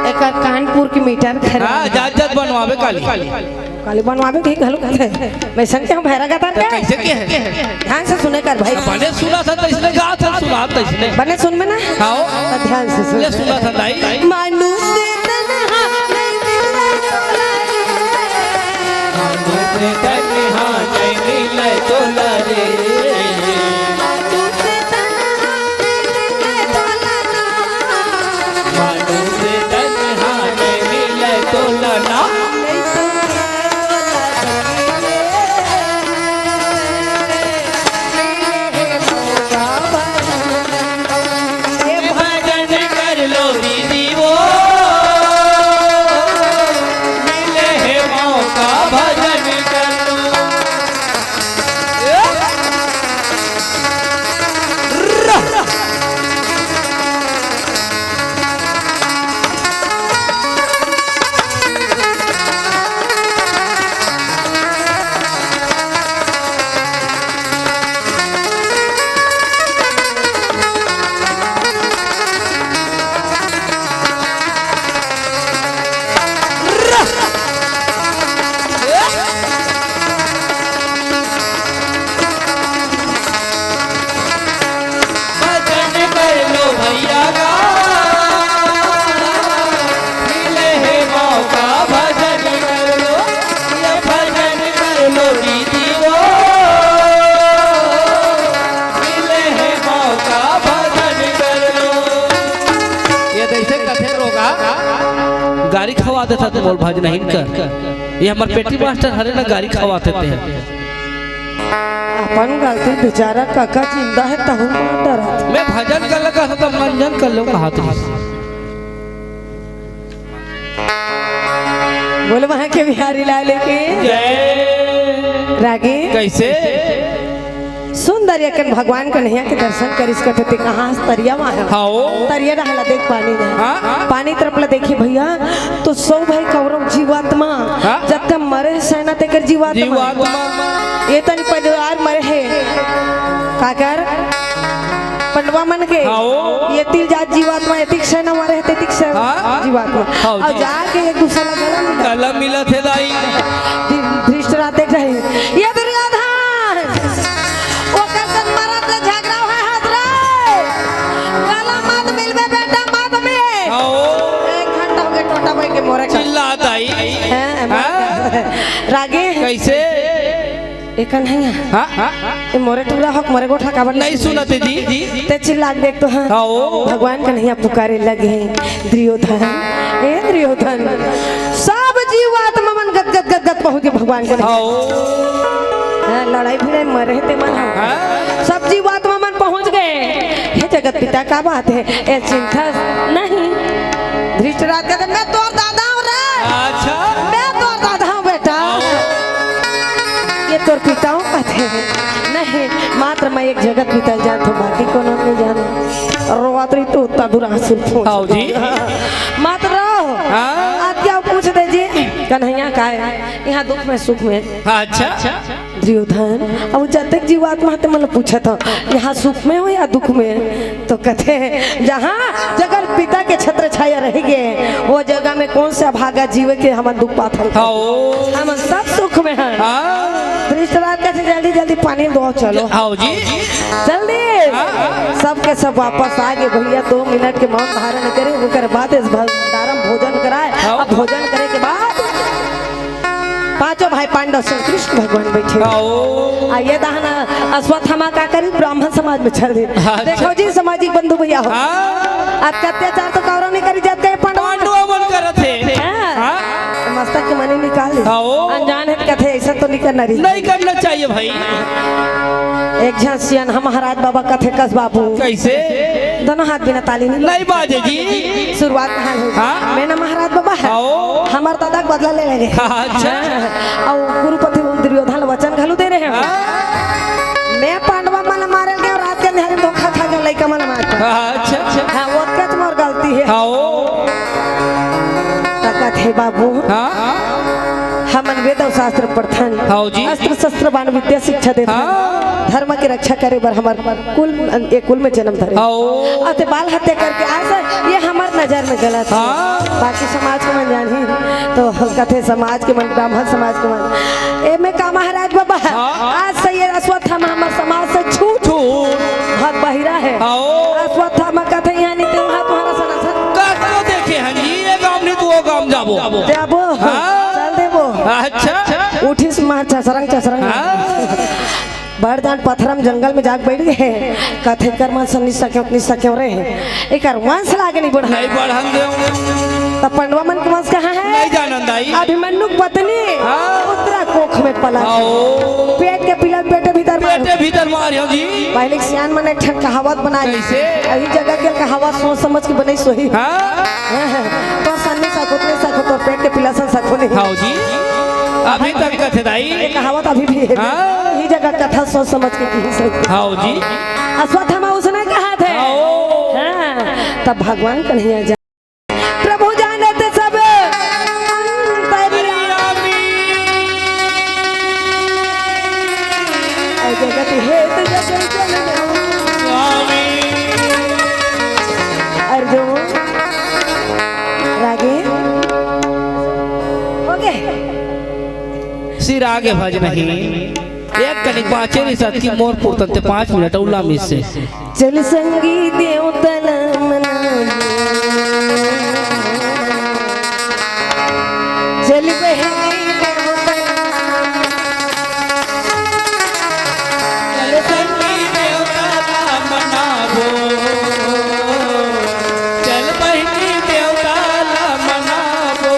एकर कानपुर के मीटर खराब। हाँ, जात जात बनवाबे काली। काली बनवाबे के घलो कहत हे। मैं संग के हम भैरा गाथन त के? कइसे के हे? ध्यान से सुने कर भाई। बने सुनत हस तइसने गाथस, सुनत हस तइसने। बने सुनबे ना? हाँ। त ध्यान से सुन। ले सुनत हस दाई। मानुष तन हा नहीं मिले तोला रे। मानुष तन हा नहीं मिले तोला रे। मानुष तन हा नहीं मिले तोला ना। मानुष तन हा नहीं मिले तोला ना। भजन कर लो दीदी वो। गारी खवा देथस मोर भजनहीन कर। ये हमर पेटी मास्टर हरे ना, गारी खवाथे ते। अपन गलती, बेचारा काका जिंदा हे तहु मार डरत। मैं भजन कर लगा था, तब मंजन कर लो कहा था। बोल वहां के बिहारी लाल की जय। रागी। कैसे? सुंदर एकन भगवान कन्हैया के दर्शन करिस, कथे ते कहाँ से तरिया मा है? हाँ, ओ। तरिया डहर ला देख पानी नहीं। हाँ, हाँ। पानी तरफ ला देखी भैया, तो सौ भाई कौरव जीवात्मा, हाँ? जतका मरे हे सेना तेकर जीवात्मा। जीवात्मा। ये तन परिवार मरे हे। काकर? पंडवा मन के। हाँ, ओ। ये तिल जात जीवात्मा, ये तिक सेना मरे हे, ते तिक सेना हाँ? जीवात्मा। हाँ, और जी। जाके एक दूसरा ला गला मिला। गला मिला थे दाई। धृ-, धृष्ट रात देख रहे। ये दुर्योधन! ओकर संग मरत ले झगड़ा होय हाथ रे। गला मत मिलबे बेटा, मत मिल। आओ। एक घंटा हो गए टोटा भाई के मोरे का। चिल्लात आई। हैं, हाँ? रागे। कैसे? ए कन्हैया। हाँ? हाँ? ए मोरे टूरा हो, मोरे गोठा काबर नहीं सुनत हे जी। ते चिल्ला के देख तो हाँ। आओ। भगवान कन्हैया पुकारे लगे हैं। दुर्योधन, ए दुर्योधन, सब जीवात्मा मन गद गद गद गद पहुंच गे भगवान के। आओ। हाँ, लड़ाई भिड़ाई मरे हे ते मन। हाँ। सब जीवात्मा मन पहुंच गे। हे जगत पिता, का बात हे? ए चिंता नहीं। धृष्टराज कथे, मैं तोर दादा हूँ रे। अच्छा। मैं तोर दादा हूँ बेटा। ये तोर पिता हूँ कथे। नहीं, मात्र मैं एक जगत पिता जानत हूँ, बाकी कोनो नहीं जानो। रोवत रही तो उत्ता दूर आंसू फूट। आओ जी। मत रो। हाँ। आज क्या पूछ दे जी? कन्हैया का है? यहाँ दुख में सुख में। हाँ, अच्छा। दुर्योधन, अब जतक जीवात्मा ते मन पूछत हो, यहाँ सुख में हो या दुख में? तो कथे, जहाँ जगत पिता के छत्र छाया रह गए, वो जगह में कौन से अभागा जीव के हमन दुख पाथन? हाँ, ओ। हमन सब सुख में हैं। हाँ। धृष्टराज कथे, जल्दी जल्दी पानी दो, चलो। आओ जी। जल्दी। हाँ। सबके सब वापस आ गए भैया, दो मिनट के मौन धारण करे, ओकर बाद इस भंडारा में भोजन कराए। हाँ। अब भोजन करे के बाद पांचों भाई पांडव संग कृष्ण भगवान बैठे। आओ। आ ये दहना अश्वत्थामा का करी, ब्राह्मण समाज में चल दे। अच्छा। देखो जी सामाजिक बंधु भैया हो। हाँ। अब अत्याचार तो कौरव नहीं करी जाते हैं, पांडव। पांडव मन करत हे। हाँ। हाँ। मस्तक के मनी निकाल ले। आओ। अनजान है तो कथे ऐसा तो नहीं करना रही। नहीं करना चाहिए भाई। एक झन सियान हम महाराज बाबा कथे कस बाबू। कैसे? दोनों हाथ बिना ताली नहीं। नहीं बाजे जी। शुरुआत कहाँ है? हाँ। मैं ना महाराज बाबा है। आओ। हमार दादा के बदला ले लेंगे। अच्छा। हाँ। और गुरुपति दुर्योधन ला वचन घलू दे रहे हैं। हाँ। मैं पांडवा मन मारे गए, रात के नहरी धोखा खा गए, लइका मन मार। अच्छा, अच्छा। हाँ, वो के तुम्हार गलती है। हाँ, ओ। ताकत है बाबू। हाँ। हमन वेद और शास्त्र पढ़थन। हाँ जी। अस्त्र शस्त्र बाण विद्या शिक्षा देथन। हाँ। धर्म के रक्षा करे बर हमर कुल, ए कुल में जन्म धरे। आओ। अते बाल हत्या करके आज ये हमर नजर में गलत हे। हाँ। बाकी समाज के मन जानही तो कथे समाज के मन, ब्राह्मण समाज के मन। ए में का महाराज बाबा, हाँ। आज से ये अश्वत्थामा हमर समाज से छूट। छूट। बहुत बहिरा है। आओ। अश्वत्थामा कथे यहाँ नहीं ते वहाँ तुम्हारा सनातन। का, का देखे हैं जी, ये गांव नहीं तो वो गांव जाबो। जाबो। हाँ। चल देबो। अच्छा। उठिस मार चसरंग चसरंग। हाँ। बड़ जान पथरम जंगल में जाके बैठ गए। कथे कर मन सन्नी सक्यों, उतनी सक्यों रे। एकर वंश लागे नहीं बढ़ा। नहीं बढ़न दे। तब पंडवा मन के वंश कहाँ है? नहीं जानन दाई। अभिमन्यु की पत्नी हाँ। उत्तरा कोख में पला। आओ। पेट के पीला पेटे भीतर मार। पेटे भीतर मार हो जी। पहले सियान मन एक ठन कहावत बना ली। कैसे? अभी जगह के कहावत सोच समझ के बनाई सोही। हाँ। हाँ, हाँ। तो सन्नी सको, उतनी सको, तो पेट के पीला सन सको नहीं। हाँ जी। अभी तक कथे दाई। ये कहावत अभी भी है। हाँ। ये जगह कथा सोच समझ के की सही। हाँ जी। अश्वत्थामा उसने कहा थे। हाँ। हाँ। तब भगवान कन्हैया जा-, प्रभु जानत सब अंतर्यामी। और जगत हेतु जगत जन स्वामी। अर्जुन, रागे हो गए। सिर आगे भज नहीं। एक कनिक पाँचे नहीं सत की मोर पुरतन ते पाँच मिनट उल्ला मिस से। चल संगी देवता ला मनाबो। चल बहिनी देवता ला। चल संगी देवता ला मनाबो। चल बहिनी देवता ला मनाबो।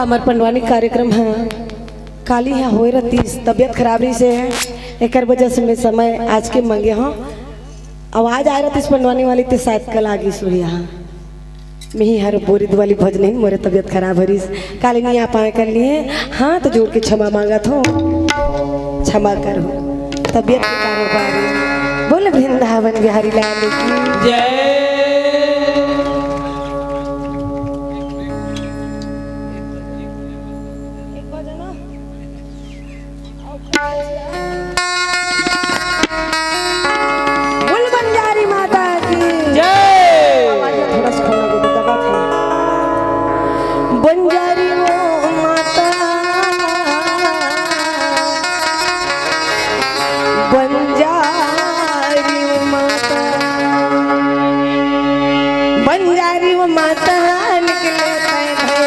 हमर पंडवानी कार्यक्रम ह काली ह होए रतिस, तबियत खराब रहिस हे, एकर वजह से मैं समय आज के मांगे हंव। आवाज आए रतिस पंडवानी वाली ते शायद कल आ गिस होही। मिही हर बोरिद वाली भजन ही मोरे तबियत खराब हरिस, काली नहीं आ पाए कर लिए हाथ जोड़ के क्षमा मांगत हंव, क्षमा करो। तबियत के कारोबार बोल वृंदावन बिहारी लाल की जय। बोल बंजारी माता की जय। आवाज थोड़ा सा खोलना दे, दबा था। बंजारी वो माता, बंजारी वो माता, बंजारी वो माता निकले पैदल।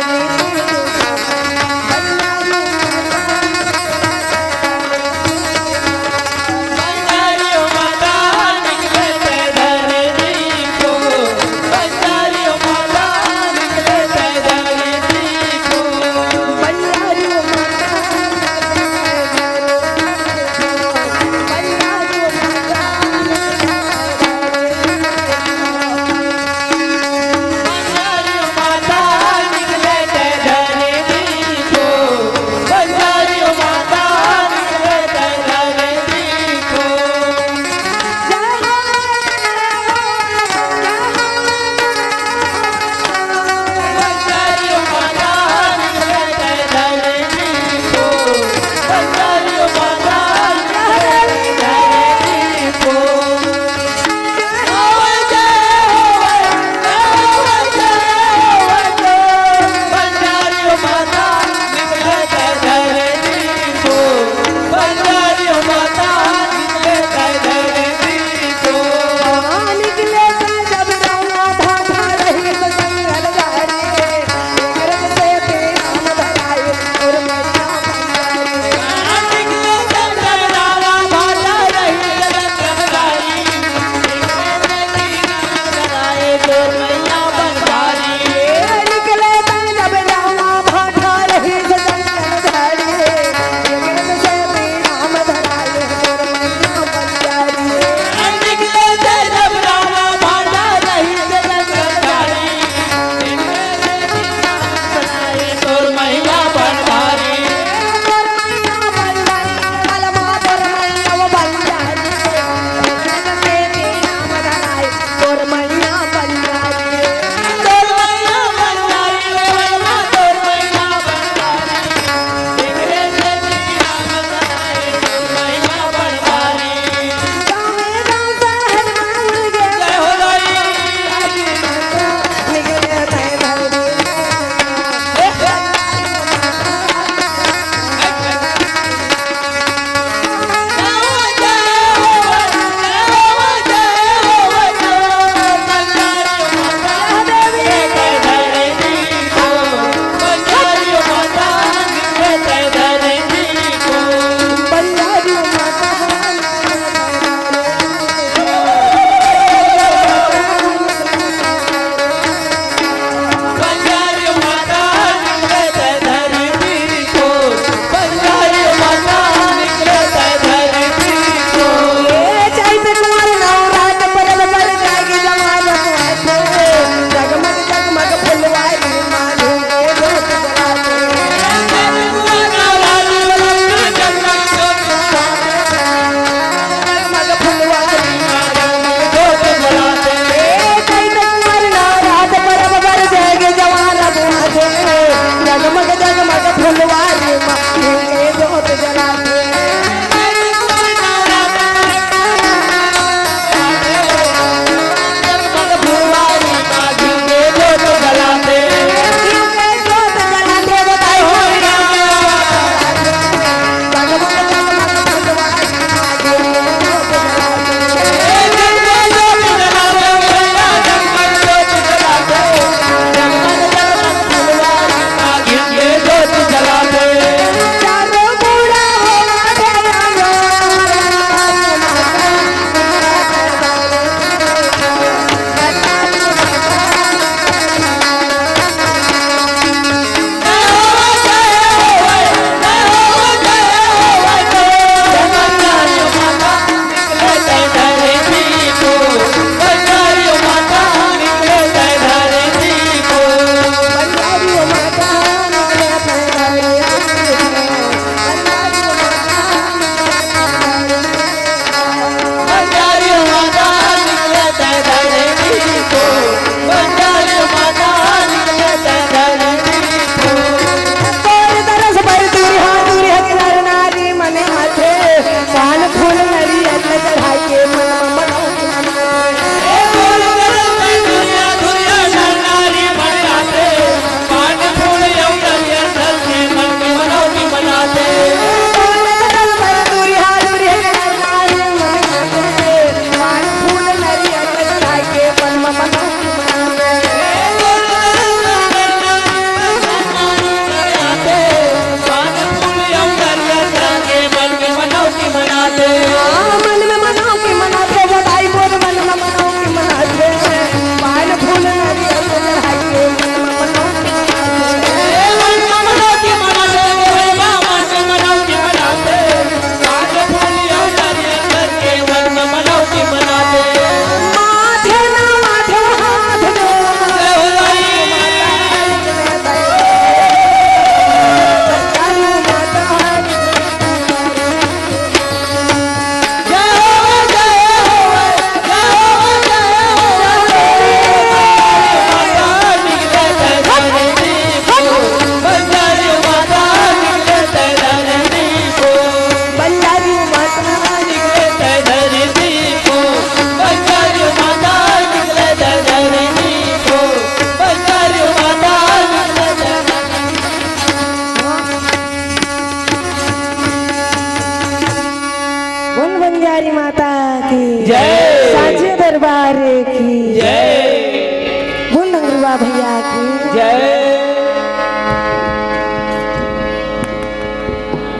माता की जय। साचे दरबार की जय। बोल नंगरुआ भैया की जय।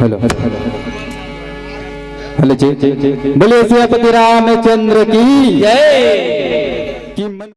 Hello, hello, hello. हेलो जी, जी, जी, जी। बोलिए सियापति रामचंद्र की जय। कि मन